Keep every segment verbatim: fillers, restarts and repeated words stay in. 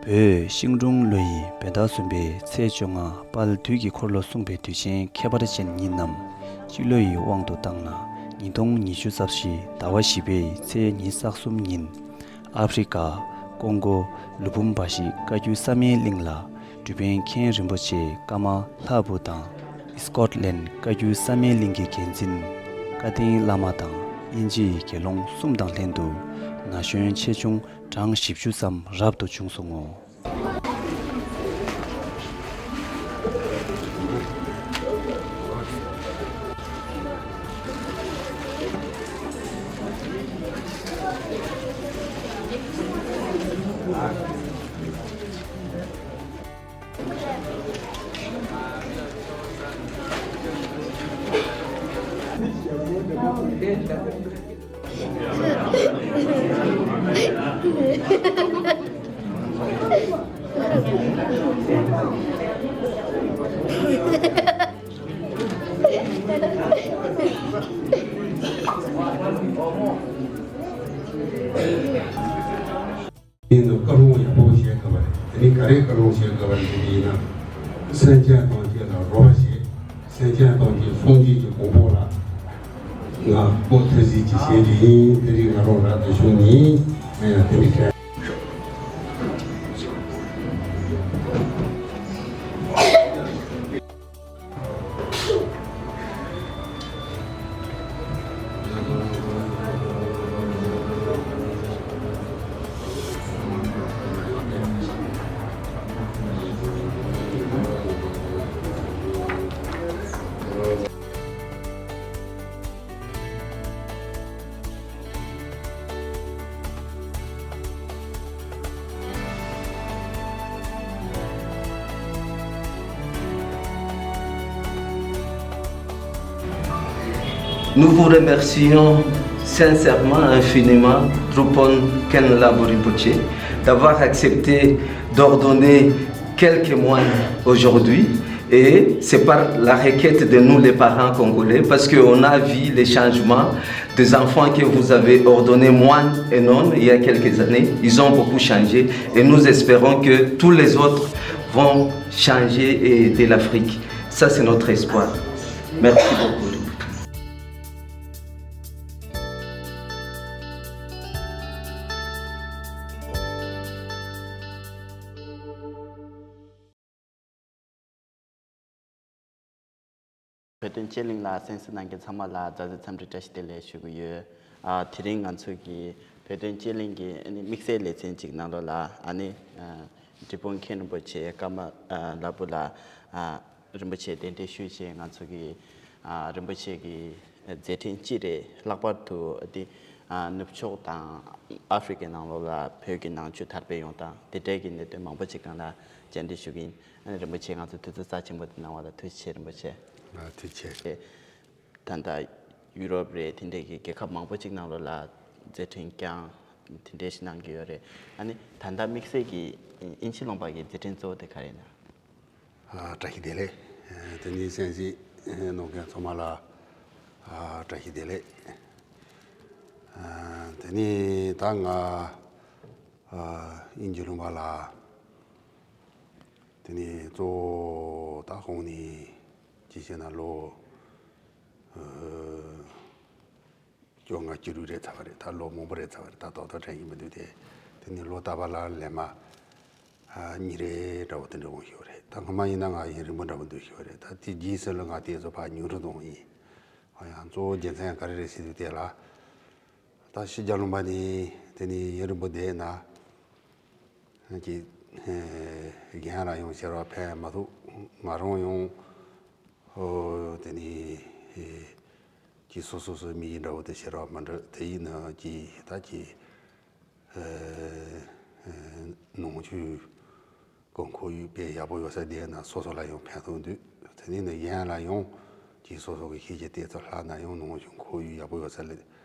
བོད་ཤིང་དྲུང་ལོ་ཡི་བོད་ཟླ་གསུམ་པའི་ཚེས་བཅོ་ལྔ་དཔལ་དུས་ཀྱི་འཁོར་ལོ་གསུངས་པའི་དུས་ཆེན་ཁྱད་པར་ཅན་ཉིད་རྣམས་སྤྱི་ལོ་ཡི་དབང་དུ་བཏང་ན་ཉིས་སྟོང་ཉི་ཤུ་རྩ་བཞི་ཟླ་བ་བཞི་པའི་ཚེས་ཉི་ཤུ་རྩ་གསུམ་ཉིན། ཨ་ཧྥེ་རི་ཀ་ཀོང་ཀོ་ལུ་བུམ་བ་ཤི་བཀའ་བརྒྱུད་བསམ་ཡས་གླིང་ལ་སྒྲུབ་པའི་མཁན་རིན་པོ་ཆེ་ཀརྨ་ལྷ་བུ་དང་། སི་ཀོཊ་ལན་བཀའ་བརྒྱུད་བསམ་ཡས་གླིང་གི་འགན་འཛིན་བཀའ་བསྟན་བླ་མ་དང་དབྱིན་ཇི་ཡི་དགེ་སློང་གསུམ་དང་ལྷན་དུ་ན་གཞོན་ཆེ་ཆུང་གྲངས་བཞི་བཅུ་ཙམ་རབ་ཏུ་བྱུང་སོང་ངོ་། ཡིན་ནོ་བཀའ་ལུང་ཡག་པོ་བཤད་དགོས་པ་རེད། དེ་ནི་ག་རེ་བཀའ་ལུང་བཤད་དགོས་པ་རེད་ཟེར་གྱི་ཡིན་ན། སེམས་ཅན་ཐམས་ཅད་ལ་རོགས་པ་བྱེད། སེམས་ཅན་ཐམས་ཅད་སངས་རྒྱས་ཀྱི་གོ་འཕང་ལ་ང་བློ་ཐུགས་རྗེ་ཅིག་བྱེད་ཀྱི་ཡིན། དེ་རིང་ང་རང་རབ་ཏུ་བྱུང་ནི་ཨེ་ཡང་དེ་འདྲ་བྱས། Nous vous remercions sincèrement, infiniment, Drupon Ken Labori Poche, d'avoir accepté d'ordonner quelques moines aujourd'hui. Et c'est par la requête de nous, les parents congolais, parce qu'on a vu les changements des enfants que vous avez ordonnés moines et nonnes il y a quelques années. Ils ont beaucoup changé et nous espérons que tous les autres vont changer et de l'Afrique. Ça, c'est notre espoir. Merci beaucoup. བོད་དོན་དཔྱད་གླེང་ལ་གསན་གཟིགས་གནང་མཁན་ཚང་མ་ལ་མཛའ་བརྩེ་འཚམས་འདྲི་བཀྲ་ཤིས་བདེ་ལེགས་ཞུ་གི་ཡོད། ཨ། དེ་རིང་ང་ཚོ་གི་བོད་དོན་དཔྱད་གླེང་གི་ཨ་ནི་དམིགས་བསལ་ལེ་ཚན་ཅིག་ནང་ལོགས་ལ་ཨ་ནི་ཨ་འབྲས་སྤུངས་མཁན་རིན་པོ་ཆེ་ཀརྨ་ཨ་ལྷ་བུ་ལགས་ཨ་རིན་པོ་ཆེ་གདན་འདྲེན་ཞུས་བྱས་ང་ཚོ་གི་ཨ་རིན་པོ་ཆེ་གི་མཛད་འཕྲིན་ཅི་རེད། ལྷག་པར་དུ་འདི་ཨ་ནུབ་ཕྱོགས་དང་ཨ་ཧྥེ་རི་ཀའི་ནང་ལོགས་ལ་བོད་ཀྱི་ནང་ཆོས་དར་སྤེལ་ཡོང་སྟངས་དེ་འདྲའི་གི་གནད་དོན་མང་པོ་ཅིག་སྒང་ལ་བཅར་འདྲི་ཞུ་གི་ཡིན། ཨ་ནི་རིན་པོ་ཆེ་ང་ཚོ་དུས་ཚོད་རྩ་ཆེན་པོ་དེ་གནང་བ་ལ་ཐུགས་རྗེ་ཆེ་རིན་པོ་ཆེ། ཨ། ཐུགས་རྗེ་ཆེ། ད་ལྟ་ཡུ་རོབ་རེད། དེ་འདྲའི་གི་རྒྱལ་ཁབ་མང་པོ་ཅིག་ནང་ལོགས་ལ་མཛད་འཕྲིན་བསྐྱངས་དེ་འདྲའི་ཞིག་གནང་གི་ཡོད་རེད། ཨ་ནི་ད་ལྟ་དམིགས་བསལ་གྱི་དབྱིན་ཇི་ལུང་པ་གི་མཛད་འཕྲིན་གཙོ་བོ་དེ་ག་རེ་ཡིན་ན། ཨ། བཀྲ་ཤིས་བདེ་ལེགས། ཨ། དེ་ནས་གསན་གཟིགས་གནང་མཁན་ཚང་མ་ལ་ཨ་བཀྲ་ཤིས་བདེ་ལེགས། ཨ། དེ་ནས་ད་ང་ཨ་དབྱིན་ཇི་ལུང་པ་ལ་དེ་ནས་གཙོ་བོ་ད་ཁོང་ནས་ཅི་བྱས་ན་ལོ་ཨ་བཅོ་ལྔ་བཅུ་དྲུག་རེད་ཚར་བ་རེད། ད་ལོ་མང་པོ་རེད་ཚར་བ་རེད། ད་རྡོག་རྡོག་དྲན་གྱི་མི་འདུག་སྟེ། དེ་ནས་ལོ་རྟག་པར་ལ་ལས་མ་ཨ་གཉིས་རེ་འདྲ་བོ་དེ་འདྲ་འོང་ཤོག་རེད། ད་སྔ་མ་ཡིན་ན་ང་ཡུན་རིང་པོ་འདྲ་བོ་འདུག་ཤོག་རེད། ད་དེ་རྗེས་སུ་ལ་ང་དེ་ཚོ་ཕར་ཉུང་རུ་གཏོང་ཡིན། ཨ། ཡང་གཙོ་བོ་རྒྱུ་མཚན་ག་རེ་རེད་ཟེར་དུས་དེ་ལ། ད་ཕྱི་རྒྱལ་ལུང་པ་ནས་དེ་ནས་ཡུན་རིང་པོ་བསྡད་ན། ཀྱི་གཞན་ལ་ཡང་ཕྱིར་ར་ཕན་མ་ཐོགས། ང་རང་ཡང་ཨོ་དེ་ནས་ཀྱི་སོ་སོ་སོའི་མི་ཡི་འདྲ་བོ་དེ་ཕྱིར་ར་མ་འདྲ་དེ་ཡིན་ན་ཀྱི་ད་ཀྱི་ནང་ཆོས་གི་ཁོར་ཡུག་དཔེ་ཡག་པོ་ཡོད་ས་བསྡད་ན་སོ་སོ་ལ་ཡང་ཕན་ཐོགས་འདུག་དེ་ནས་ནི་གཞན་ལ་ཡང་ཀྱི་སོ་སོ་གི་ཤེས་བྱ་དེ་ཚོ་ལྷག་ན་ཡང་ནང་ཆོས་ཁོར་ཡུག་ཡག་པོ་ཡོད་ས་ལ་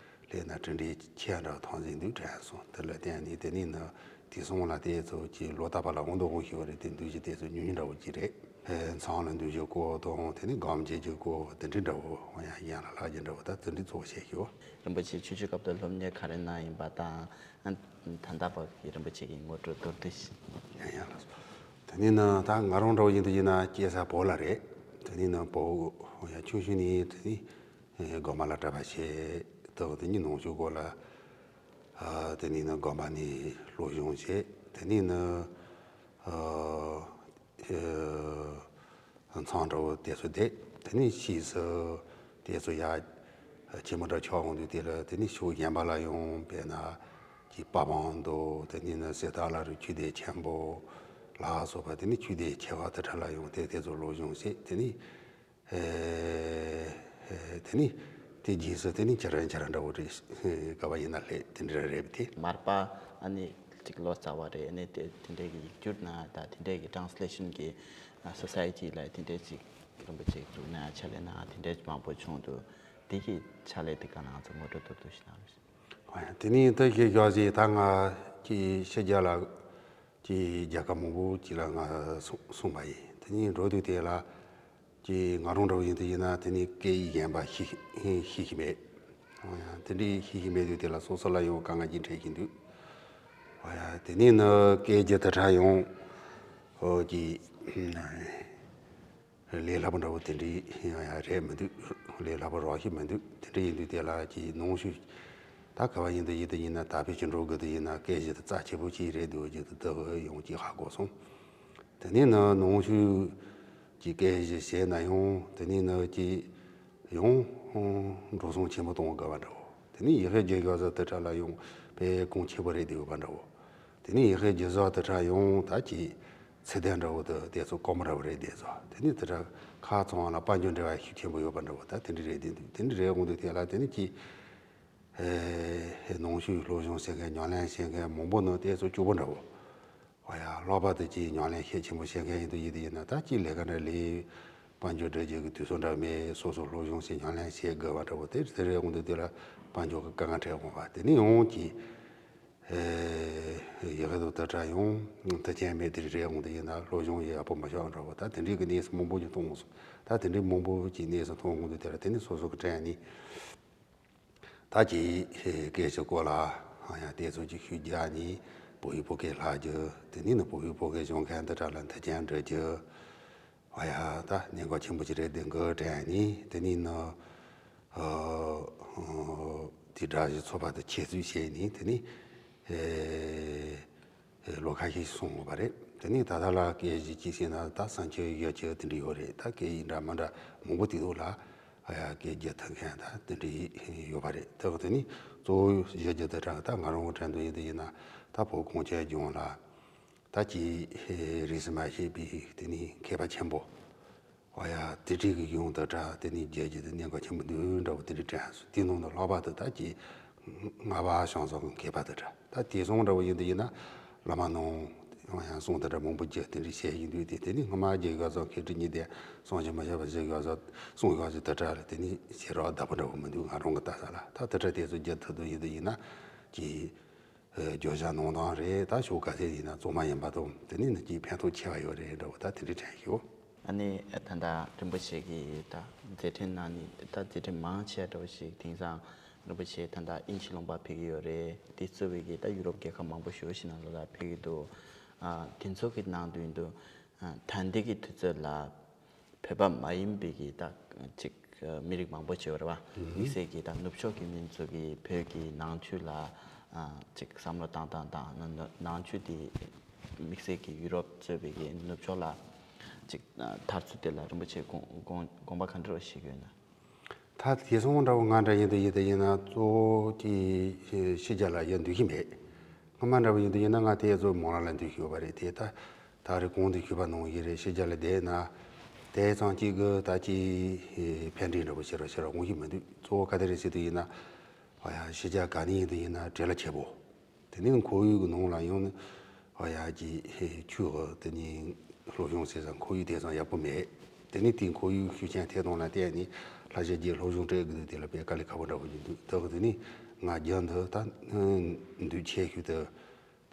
སླེབས་ན་གྲུབ་འབྲས་ཆེ་འདྲ་མཐོང་ཟིན་འདུག་དྲན་སོང་། དེ་ལ་བརྟེན་ནས་དེ་ནས་ནི། དེ་སོང་ལ་དེ་ཚོ་གི་ལོ་རྟག་པ་ལ་འོང་དང་འོང་ཞུ་བ་རེད། དེ་འདུལ་བྱེད་དེ་ཚོ་ཉུང་ཉུང་འདྲ་བོ་ཅིག་རེད། ཨེ་མཚམས་ལ་འདུལ་བྱེད་སྐོར་དང་དེ་ནི་སྒོམ་བྱེད་ཀྱི་སྐོར་དེ་འདྲའི་འདྲ་བོ་ཡང་ཡན་ལ་ལྷག་རྒྱུ་འདྲ་བོ་ད་དེ་འདྲའི་གཙོ་བོ་བཤད་ཞུ། རིན་པོ་ཆེ་ཆོས་བརྒྱུད་སྐབས་དུ་སློབ་གཉེར་ག་རེ་གནང་ཡིན་པ་དང་། ཨ་ད་ལྟ་བར་གྱི་རིན་པོ་ཆེ་གི་ངོ་སྤྲོད་མདོར་བསྡུས་ཤིག་ཡང་ཡང་ལགས་སོ། དེ་ནི་ནི་ད་ང་རང་འདྲ་བོ་ཡིན་དུ་ཡིན་ན་སྐྱེས་ས་བོད་ལ་རེད། དེ་ནི་ནི་བོད་ཡང་ཆུང་ཆུང་ནས་དེ་ནི་དགོན་པ་ལ་གྲྭ་པ་བྱས། ད་དེ་ནི་ནང་ཆོས་སྐོར་ལ་ཨ་དེ་ནི་ནི་དགོན་པ་ནས་སློབ་སྦྱོང་བྱས། དེ་ནི་ནི་ཨ་ཨ་མཚམས་འདྲ་བོ་དེ་ཚོ་བསྡད། དེ་ནས་ཕྱིས་སུ་དེ་ཚོ་ཡ་ཆེན་མོ་འདྲ་ཆགས་འོང་དུས་དེ་ལ་དེ་ནས་ཕྱོགས་གཞན་པ་ལ་ཡང་དཔེར་ན་ཀྱི་པ་བང་དུ་དེ་ནས་ནི་གསེར་རྟ་བླ་རུ་ཆོས་སྡེ་ཆེན་པོ་ལ་སོགས་པ་དེ་ནས་ཆོས་སྡེ་ཆེ་བ་དེ་འདྲ་ལ་ཡང་དེ་དེ་ཚོ་སློབ་སྦྱོང་བྱས། དེ་ནས་ཨེ་ཨེ་དེ་ནས་དེ་རྗེས་སུ་དེ་ནས་ཁྱེད་རང་ཁྱེད་རང་འདྲ་བོ་རེད། ག་བ་ཡིན་ན་ལས་དེ་འདྲ་རེད་དེ། མར་པ་ཨ་ནི་གཅིག་ལོ་ཙཱ་བ་རེད། ཨ་ནི་དེ་དེ་འདྲའི་གི་ཡིག་སྒྱུར་ན་ད་དེ་འདྲའི་གི་ཊེན་སི་ལེ་ཤན་གི་སོ་སའི་ཊི་ལ་དེ་འདྲའི་ཅིག་རིན་པོ་ཆེ་བཙུགས་ན་ཕྱག་ལས་ན་དེ་འདྲའི་མང་པོ་བྱུང་འདུག་དེ་གི་ཕྱག་ལས་དེ་ག་ན་ང་ཚོ་ངོ་སྤྲོད་ཏོག་ཏོག་ཞིག་གནང་རོགས་ཞུ། ཨ་ཡ་དེ་ནས་ད་ཞེས་བཞག་ཟིག་ད་ང་ཀྱི་ཕྱི་རྒྱལ་ལ་ཀྱི་རྒྱལ་ཁབ་མང་པོ་ཅིག་ལ་ང་སོང་སོང་པ་ཡིན། དེ་ནས་འགྲོ་དུས་དེ་ལ་ཀྱི་ང་རང་འདྲ་བོ་ཡིན་དུས་ཡིན་ན་དེ་ནས་སྐད་ཡིག་གཞན་པ་ཤེས་ཤེས་ཤེས་ཀྱི་མེད། ཨ་ཡ་དེ་འདྲའི་ཤེས་ཀྱི་མེད་དུས་དེ་ལ་སོ་སོ་ལ་ཡང་དཀའ་ངལ་ཅིག་འཕྲད་བཞིན་འདུག་ཨ་ཡ་དེ་ནས་ནི་སྐད་ཆ་དེ་འདྲ་ཡང་ཨོ་ཀྱི་ལས་སླ་པོ་འདྲ་བོ་དེ་འདྲའི་ཡང་ཡང་རེད་མི་འདུག་ལས་སླ་པོ་རོགས་ཤིག་མི་འདུག་དེ་འདྲ་ཡིན་དུས་དེ་ལ་ཀྱི་ནང་ཆོས་ད་ག་བ་ཡིན་དུ་ཡིན་དུ་ཡིན་ན་ད་ཕེ་ཅིག་འགྲོ་དགོས་དུ་ཡིན་ན་སྐད་ཆ་དེ་རྩ་ཆེ་པོ་ཅིག་རེད་འདུག་ཅིག་དེ་དག་ཡོང་ཅིག་ཧ་གོ་སོང་། དེ་ནས་ནི་ནང་ཆོས་ཀྱི་སྐད་ཆ་བཤད་ན་ཡང་དེ་ནས་ནི་ཀྱི་ཡང་འགྲོ་སོང་ཆེན་པོ་གཏོང་དགོས་པ་འདྲ་བོ། དེ་ནས་ཡི་ཧེ་རྒྱལ་ཡོད་ས་དེ་འདྲ་ལ་ཡང་དཔེ་གོང་ཆེ་པོ་རེད་འདུག་པ་འདྲ་བོ། དེ་ནས་ཡི་ཧེ་རྒྱལ་ས་དེ་འདྲ་ཡང་ད་ཀྱི་ཚད་ལྡན་འདྲ་བོ་དེ་དེ་ཚོ་དཀའ་མོ་འདྲ་བོ་རེད་བསྡད་སོ། དེ་ནས་དེ་འདྲ་ཁ་ཚང་བ་ལ་དཔལ་འབྱོར་འབྲེལ་བ་ཤུགས་ཆེན་པོ་ཡོད་པ་འདྲ་བོ་ད་དེ་འདྲ་རེད་བསྡད་འདུག་དེ་འདྲ་རེད་འོང་དུས་དེ་ལ་དེ་ནས་ཀྱི་ཨེ་ནང་ཆོས་སློབ་སྦྱོང་བྱེད་མཁན་ཉམས་ལེན་བྱེད་མཁན་མང་པོ་ནི་དེ་ཚོ་སྐྱོ་པོ་འདྲ་བོ། ཨོ་ཡ་ལྷག་པར་དུ་ཀྱི་ཉམས་ལེན་ཤེད་ཆེན་པོ་བྱེད་མཁན་ཡིན་དུ་ཡིན་དུ་ཡིན་ན་ད་ཀྱི་ལས་ཀ་འདྲ་ལས་དཔལ་འབྱོར་འབྲེལ་རྒྱུ་གི་དུས་ཚོད་འདྲ་མེད། སོ་སོ་སློབ་སྦྱོང་བྱེད་ཉམས་ལེན་བྱེད་དགོས་པ་འདྲ་བོ་དེ་དེ་རེད་འོང་དུས་དེ་ལ་དཔལ་འབྱོར་གི་དཀའ་ངལ་འཕྲད་འོང་བ་དེ་ནི་ཡོང་གི་ཡི་གེ་དུ་དུ་དྲ་ཡོང་དུ་ཅན་མེད་དེ་རེད་འོང་དུ་ཡིན་ན་སློབ་སྦྱོང་ཡག་པོ་མ་ཤོག་འདྲ་བོ་ད་དེ་འདྲའི་གི་གནས་སུ་མང་པོ་ཅིག་མཐོང་སོང་། ད་དེ་འདྲའི་མང་པོ་ཅིག་གནས་སུ་མཐོང་འོང་དུས་དེ་ལ་དེ་ནི་སོ་སོ་གི་དྲན་ནི། ད་ཀྱི་སྐད་ཆ་སྐོར་ལ་ཡང་དེ་ཚོ་ཅིག་ཤུགས་རྒྱག་ནས་བོད་ཡིག་བོད་སྐད་ལྷག་རྒྱུ། དེ་ནས་ནི་བོད་ཡིག་བོད་སྐད་སྦྱོང་མཁན་འདི་འདྲ་ལ་མཐུན་རྐྱེན་སྒྲུབ་རྒྱུ། ཨ་ཡ་ད་གནད་འགག་ཆེན་པོ་ཅིག་རེད་དེ་འགོ་དྲན་ནས་དེ་ནས་ནི་དེ་འདྲ་ཞིག་ཚོགས་པ་དུ་ཆེད་འཛུགས་བྱས་ནས་དེ་ནས། ལོ་ཁ་ཤས་ཤིག་སོང་བ་རེད། དེ་ནས་ད་ལྟ་ལ་སྐད་བཞི་གཅིག་ཟེར་ན་ད་བསམ་འཆར་ཡོད་ཀྱི་དེ་འདྲ་ཡོད་རེད། ད་སྐད་ཡིག་འདྲ་མི་འདྲ་མང་པོ་དེ་ཚོ་ལ་ཨ་ཡ་སྐད་རྒྱག་ཐུབ་མཁན་ད་དེ་འདྲ་ཡོད་པ་རེད། ད་དེ་ནས་གཙོ་བོ་བཞི་རྒྱུ་དེ་དྲ་ད་ང་རང་གི་དྲན་དུ་ཡིན་དུ་ཡིན་ན་ད་བོད་གངས་ཅན་ལྗོངས་ལ་ད་ཀྱི་རིས་སུ་མ་ཆད་པའི་དེ་ནས་མཁས་པ་ཆེན་པོ། ཨོ་ཡ་དེ་འདྲའི་གི་ཡོང་དུ་འདྲ་དེ་ནས་རྒྱལ་སྤྱི་དུ་གནད་འགག་ཆེན་པོ་འདུག་འདྲ་བོ་དེ་འདྲའི་དྲན་སོང་། དེའི་ནང་དུ་ལྷག་པར་དུ་ད་ཀྱི་རྔ་བ་ཤང་ཟོག་གི་མཁས་པ་དེ་འདྲ་ད་དེ་སོང་འདྲ་བོ་ཡིན་དུ་ཡིན་ན་བླ་མ་ནང་ཡང་གསུང་དེ་འདྲ་མང་པོ་རྒྱུ་དེ་འདྲའི་བཤད་ཡིན་དུས་དེ་དེ་ནས་སྔ་མ་རྒྱལ་ཡོད་ཟོག་མཁས་གྲུབ་གཉིས་ལྡན་གསུང་ཆེན་མ་བཤད་པ་རྒྱལ་ཡོད་ཟོག་གསུང་ཡོད་ཟོག་དེ་འདྲ་ལ་དེ་ནས་བཤད་རོགས་བདག་པོ་འདྲ་བོ་མི་འདུག་ང་རང་གི་ལྟ་ས་ལ་ད་དེ་འདྲ་དེ་ཚོ་རྒྱུ་ཐུབ་དུ་ཡིན་དུ་ཡིན་ན་ཀྱི། བརྗོད་བྱ་ནང་དོན་རེད། ད་ཕྱོགས་ག་ཚད་ཡིན་ན་གཙང་མ་ཡིན་པ་དང་དེ་ནས་ནི་ཀྱི་ཕན་ཐོགས་ཆེ་བ་ཡོད་རེད་འདྲ་བོ་ད་དེ་འདྲའི་དྲན་ཤོག་ཨ་ནི་ད་ལྟ་རིན་པོ་ཆེ་གིས་ད་མཛད་འཕྲིན་གནང་ནི་ད་མཛད་འཕྲིན་མང་ཆེ་འདྲ་བོ་ཞིག་དེང་སང་རིན་པོ་ཆེ་ད་ལྟ་དབྱིན་ཇི་ལུང་པ་ཕེབས་ཀྱི་ཡོད་རེད། དེ་གཙོས་པའི་གི་ད་ཡུ་རོབ་རྒྱལ་ཁབ་མང་པོ་ཞེ་པོ་ཞིག་ནང་ལོགས་ལ་ཕེབས་ཀྱི་འདུག་ཨ་དེ་ཚོ་གི་ནང་དུ་ཡིན་དུས་ཨ་ད་ལྟའི་གི་དུས་ཚོད་ལ། བོད་པ་མ་ཡིན་པའི་གི་ད་ཅིག་མི་རིགས་མང་པོ་ཅིག་ཡོད་རེད་བ། དམིགས་བསལ་གྱི་ད་ནུབ་ཕྱོགས་ཀྱི་མི་ཚོ་གི་བོད་ཀྱི་ནང་ཆོས་ལ་ཨ་ཅིག་བསམ་བློ་བཏང་སྟངས་དང་ནང་ཆོས་དེ་དམིགས་བསལ་གྱི་ཡུ་རོབ་གཙོས་པའི་གི་ནུབ་ཕྱོགས་ལ་ཅིག་དར་ཚུལ་དེ་ལ་རིན་པོ་ཆེ་དགོངས་དགོངས་དགོངས་པ་ག་འདྲ་བ་བཞེས་ཀྱི་ཡོད་ན། ད་དེ་སོང་འདྲ་བོ་ང་འདྲ་ཡིན་དུ་ཡིན་དུ་ཡིན་ན་གཙོ་བོ་དེ་ཕྱི་རྒྱལ་ལ་ཡར་འདུག་གི་མེད། སྔ་མ་འདྲ་བོ་ཡིན་དུ་ཡིན་ན་ང་དེ་ཚོ་མོ་རང་ལ་འདུག་ཞུས་པ་རེད་དེ་ད། ད་རེས་གོང་དུ་ཞུས་པ་ནང་བཞིན་རེད། ཕྱི་རྒྱལ་ལ་བསྡད་ན་དེ་ཙམ་གཅིག་གི་ད་ཅི་ཕན་འབྲས་འདྲ་བོ་ཞེ་དྲག་ཞེ་དྲག་འོང་གི་མི་འདུག་གཙོ་བོ་ག་དེ་རེད་ཟེར་དུ་ཡིན་ན། ཨ་ཡ་ཕྱི་རྒྱལ་ག་ནས་ཡིན་དུ་ཡིན་ན་བྲེལ་བ་ཆེ་པོ། དེ་ནས་ཁོར་ཡུག་གི་ནང་ལ་ཡོང་ནས་ཨ་ཡ་ཅི་ཆོས་དེ་ནས་སློབ་སྦྱོང་བྱེད་ས་ཁོར་ཡུག་དེ་ཙམ་ཡག་པོ་མེད། དེ་ནས་དེའི་ཁོར་ཡུག་ཤུགས་རྐྱེན་ཐེབས་སྟངས་ལ་བརྟེན་ནས་ལྷ་ཞབས་ཀྱིས་སློབ་སྦྱོང་སྤྲད་དགོས་དུས་དེ་ལ་དཔེ་དཀའ་ལས་ཁག་པོ་འདྲ་བོ་ཅིག་འདུག་ད་ག་དེ་ནས་ང་རྒྱུན་དུ་ད་འདུག་ཆེ་ཤོས་དུ།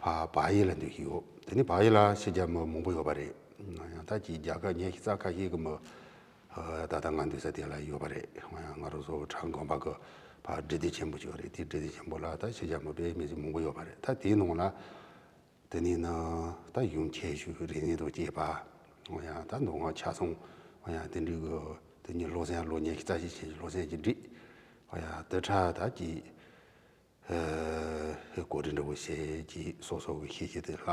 ཕ་བག་ཡིག་ལ་འདུག་ཡོད། དེ་ནི་བག་ཡིག་ལ་ཕྱི་རྒྱལ་མི་མང་པོ་ཡོད་པ་རེད། ཡང་ད་ཅིག་རྒྱ་གར་ཉེ་ཤི་རྩ་ཁ་ཤས་ཀྱི་མི་ད་ལྟ་ང་འདུག་ས་དེ་ལ་ཡོད་པ་རེད། ཡང་ང་རང་ཚོ་བྲག་དགོན་པ་གི་ཕ་འབྲི་དེ་ཆེན་པོ་ཅིག་ཡོད་རེད། དེ་འབྲི་དེ་ཆེན་པོ་ལ་ད་ཕྱི་རྒྱལ་མི་དཔེ་མི་སྲིད་མང་པོ་ཡོད་པ་རེད། ད་དེའི་ནང་ལ་དེ་ནི་ནི་ད་ཡུམ་ཁྱད་ཞུགས་རིག་གནས་དང་བཅས་པ། ཡང་ད་མདོ་སྔགས་ཆ་ཚང་ཡང་དེ་འདྲའི་གི་དེ་ནི་སློབ་ཚན་ལོ་ཉི་ཤུ་རྩ་གཅིག་ཅན་གྱི་སློབ་ཚན་གྱི་འགྲིག་ཡང་དེ་ཕྲ་ད་ཀྱི་གོ་སྒྲིག་འདྲ་བོ་བྱས་ཀྱི་སོ་སོ་གི་ཤེས་བྱ་དེ་ལྷག་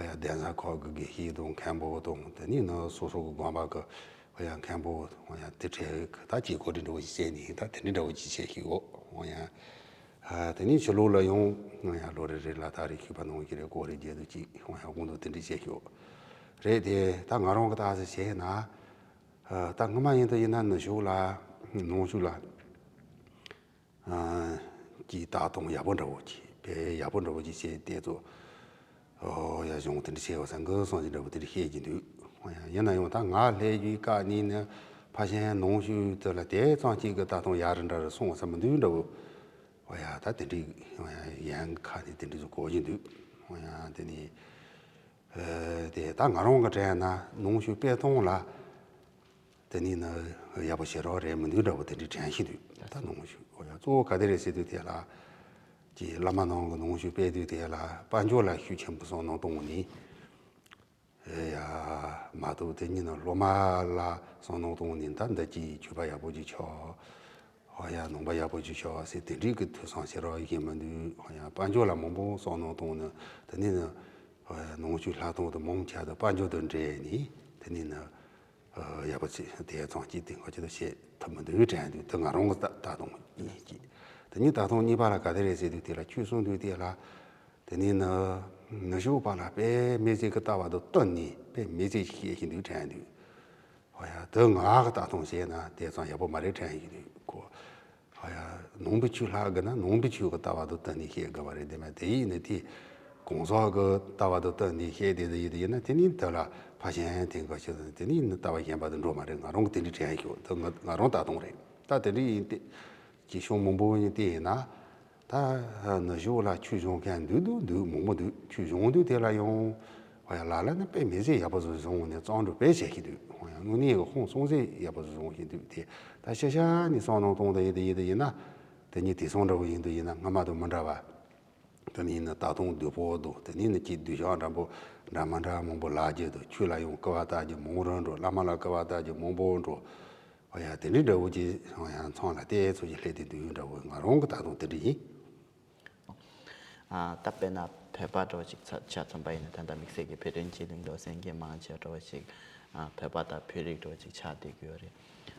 ཡང་གདན་ས་ཁག་གི་དགེ་བཤེས་དང་མཁན་པོ་དང་དེ་ནི་ནི་སོ་སོ་གི་དགོན་པ་གི་ཡང་མཁན་པོ་ཡང་དེ་འཕྲལ་ད་ཀྱི་གོ་སྒྲིག་འདྲ་བོ་བྱས་ནས་ད་དེ་འདྲ་འདྲ་བོ་ཅིག་བྱས་ཤིག་ཡོད། ཡང་དེ་ནི་ཕྱི་ལོགས་ལ་ཡང་ཡང་ལོ་རེ་རེ་ལ་ད་རེ་ཤུག་པ་གནང་གི་རེད། སྐོར་རེ་བརྒྱད་དུ་ཅིག་ཡང་དགོངས་དག་དེ་འདྲ་བྱས་ཤིག་ཡོད་རེད། དེ་ད་ང་རང་གི་ལྟ་ས་བྱས་ན། ད་སྔོན་མ་ཡིན་དུ་ཡིན་ན་ནུབ་ཕྱོགས་ལ་ནང་ཆོས་ལ་ཀྱི་ལྟ་སྟངས་ཡག་པོ་འདྲ་བོ་ཅིག་དཔེ་ཡག་པོ་འདྲ་བོ་ཅིག་བྱས་དེ་ཚོ་ཡ་གཞུང་དེ་འདྲ་བྱས་བ་སང་གི་སོང་ཅིག་འདྲ་བོ་དེ་འདྲ་བཤད་ཀྱི་འདུག་ཡང་ཡིན་ན་ཡང་ད་ང་སླེབས་རྒྱུའི་སྐབས་ནས་ནི་ཕ་གཞན་ནང་ཆོས་དེ་ལ་དེ་ཙམ་ཅིག་གི་ལྟ་སྟངས་ཡག་རུ་འདྲ་རུ་སོང་བ་ས་མི་འདུག་འདྲ་བོ། ཡ་ད་དེ་འདྲའི་ཡང་ཁ་ནས་དེ་འདྲ་ཚོ་གོ་གི་འདུག་ཡང་དེ་ནས། དེ་ད་ང་རང་གི་དྲན་ན་ནང་ཆོས་སྤེལ་སྟངས་ལ་དེ་ནི་ནི་ཡག་པོ་ཞེ་དྲག་རེད་མི་འདུག་འདྲ་བོ་དེ་འདྲའི་དྲན་ཤེས་འདུག་ད་ནང་ཆོས་ཨོ་ཡ་གཙོ་བོ་ག་དེ་རེད་ཟེར་དུས་དེ་ལ་ཀྱི་བླ་མ་ནང་གི་ནང་ཆོས་སྤེལ་དུས་དེ་ལ་དཔལ་འབྱོར་ལ་ཤུགས་ཆེན་པོ་བསམ་བློ་གཏོང་ནི་ཡ་མ་གཏོགས་དེ་ཉིད་ནི་སློབ་མ་ལ་བསམ་བློ་གཏོང་ནི་ད་འདི་ཀྱི་ཆོས་པ་ཡག་པོ་ཅིག་ཆགས། ཧོ་ཡ་ནང་པ་ཡག་པོ་ཅིག་ཤོག་ཟེར་དེ་འདྲའི་གི་ཐོས་བསམ་བྱེད་རོགས་ཡིན་མི་འདུག་ཧོ་ཡ་དཔལ་འབྱོར་ལ་མང་པོ་བསམ་བློ་གཏོང་ནས་དེ་ནས་ནི་ཧོ་ཡ་ནང་ཆོས་ལྷག་སྟངས་དུ་མང་ཆེ་དུ་དཔལ་འབྱོར་དུ་འདྲེས་ནས་དེ་ནས་ནི་ཡག་པོ་ཅིག་དེ་ཚང་གཅིག་དེ་འགོ་ཅིག་ཏུ་བྱེད་ཐུབ་མི་འདུག་དྲན་འདུག་དེ་ང་རང་གི་ལྟ་ལྟ་སྟངས་ཡིན་གྱི། དེ་ནས་ལྟ་སྟངས་གཉིས་པ་ལ་ག་དེ་རེད་ཟེར་དུས་དེ་ལ་ཆོས་གསུང་དུས་དེ་ལ་དེ་ནས་ནི་ནུབ་ཕྱོགས་པ་ལ་དཔེ་མི་སྲིད་ཀྱི་ལྟ་བ་དུ་བསྟུན་ནས་དཔེ་མི་སྲིད་ཤེས་བཞིན་འདུག་དྲན་འདུག་ཧོ་ཡ་དེ་ངག་གི་ལྟ་སྟངས་བྱས་ན་དེ་ཙམ་ཡག་པོ་མ་རེད་དྲན་ཡིན་དུས་ཁོ། ཧོ་ཡ་ནང་པའི་ཆོས་ལྷག་དགོས་ན་ནང་པའི་ཆོས་ཀྱི་ལྟ་བ་དང་བསྟུན་ནས་བཤད་དགོས་པ་རེད། དེ་མིན་དེ་ཡིན་ན་དེ་གང་ཟག་གི་ལྟ་བ་དང་བསྟུན་ནས་བཤད་དེ་དེ་ཡིན་དེ་ཡིན་ན་དེ་ནི་དེ་ལ་ཕ་གཞན་དེ་འགའ་ཞིག་དང་དེ་ནི་ནི་ལྟ་བ་གཞན་པ་དང་འགྲོ་མ་རེད། ང་རང་གི་དེ་འདྲའི་དྲན་ཤོག་དེ་ང་ང་རང་ལྟ་སྟངས་རེད། ད་དེ་འདྲའི་ཡིན་ཏེ་ཀྱི་ཕྱོགས་མང་པོ་ཡིན་དེ་ཡིན་ན། ད་ནུབ་ཕྱོགས་ལ་ཆོས་སྦྱོང་མཁན་འདུག་འདུག་འདུག་མང་པོ་འདུག་ཆོས་སྦྱོང་དུས་དེ་ལ་ཡང་ཧོ་ཡ་ལ་ལ་ནི་དཔེ་མི་སྲིད་ཡག་པོ་བཟོ་བཟུང་ནས་བརྩམས་འགྲོ་དཔེ་བྱེད་ཀྱི་འདུག་ཧོ་ཡ་དངོས་གནས་ཀྱི་ཧོང་སོང་ཟེར་ཡག་པོ་བཟོ་བཟུང་བཞིན་འདུག་དེ་ད་ཤ་ཤ་ནི་བསམ་བློ་གཏོང་དུ་ཡིན་དུ་ཡིན་དུ་ཡིན་ན། དེ་ཉིད་དེ་སོང་འདྲ་བོ་ཡིན་དུ་ཡིན་ན་སྔ་མ་དང་མི་འདྲ་བ། དེ་ནི་ནི་ལྟ་སྟངས་དུས་པོ་དང་དེ་ནི་ནི་ཀྱི་འདུས་བྱ་འདྲ་པོ་འདྲ་མི་འདྲ་མང་པོ་ལ་རྒྱུ་དང་ཆོས་ལ་ཡང་སྐུར་བ་བཏབ་རྒྱུ་མང་རུ་འགྲོ། བླ་མ་ལ་སྐུར་བ་བཏབ་རྒྱུ་མང་པོ་འགྲོ། ཨོ་ཡ་དེ་འདྲའི་འདྲ་བོ་ཅིག་ཡང་མཚམས་ལ་བལྟས་ཚོད་ཀྱི་སླེབས་དེ་འདུག་འདྲ་བོ་ང་རང་གི་ལྟ་སྟངས་དེ་འདྲ་ཡིན། ཨ་ད་དཔེར་ན་བོད་པ་འདྲ་བོ་ཅིག་ཆ་ཆ་མཚོན་པ་ཡིན་ན་ད་ལྟ་དམིགས་བསལ་གྱི་བོད་དོན་རྒྱུན་ལས་འདུག་གསན་མཁན་མང་ཆེ་འདྲ་བོ་ཞིག་ཨ་བོད་པ་དང་བོད་རིགས་འདྲ་བོ་ཅིག་ཆགས་བསྡད་ཀྱི་ཡོད་རེད།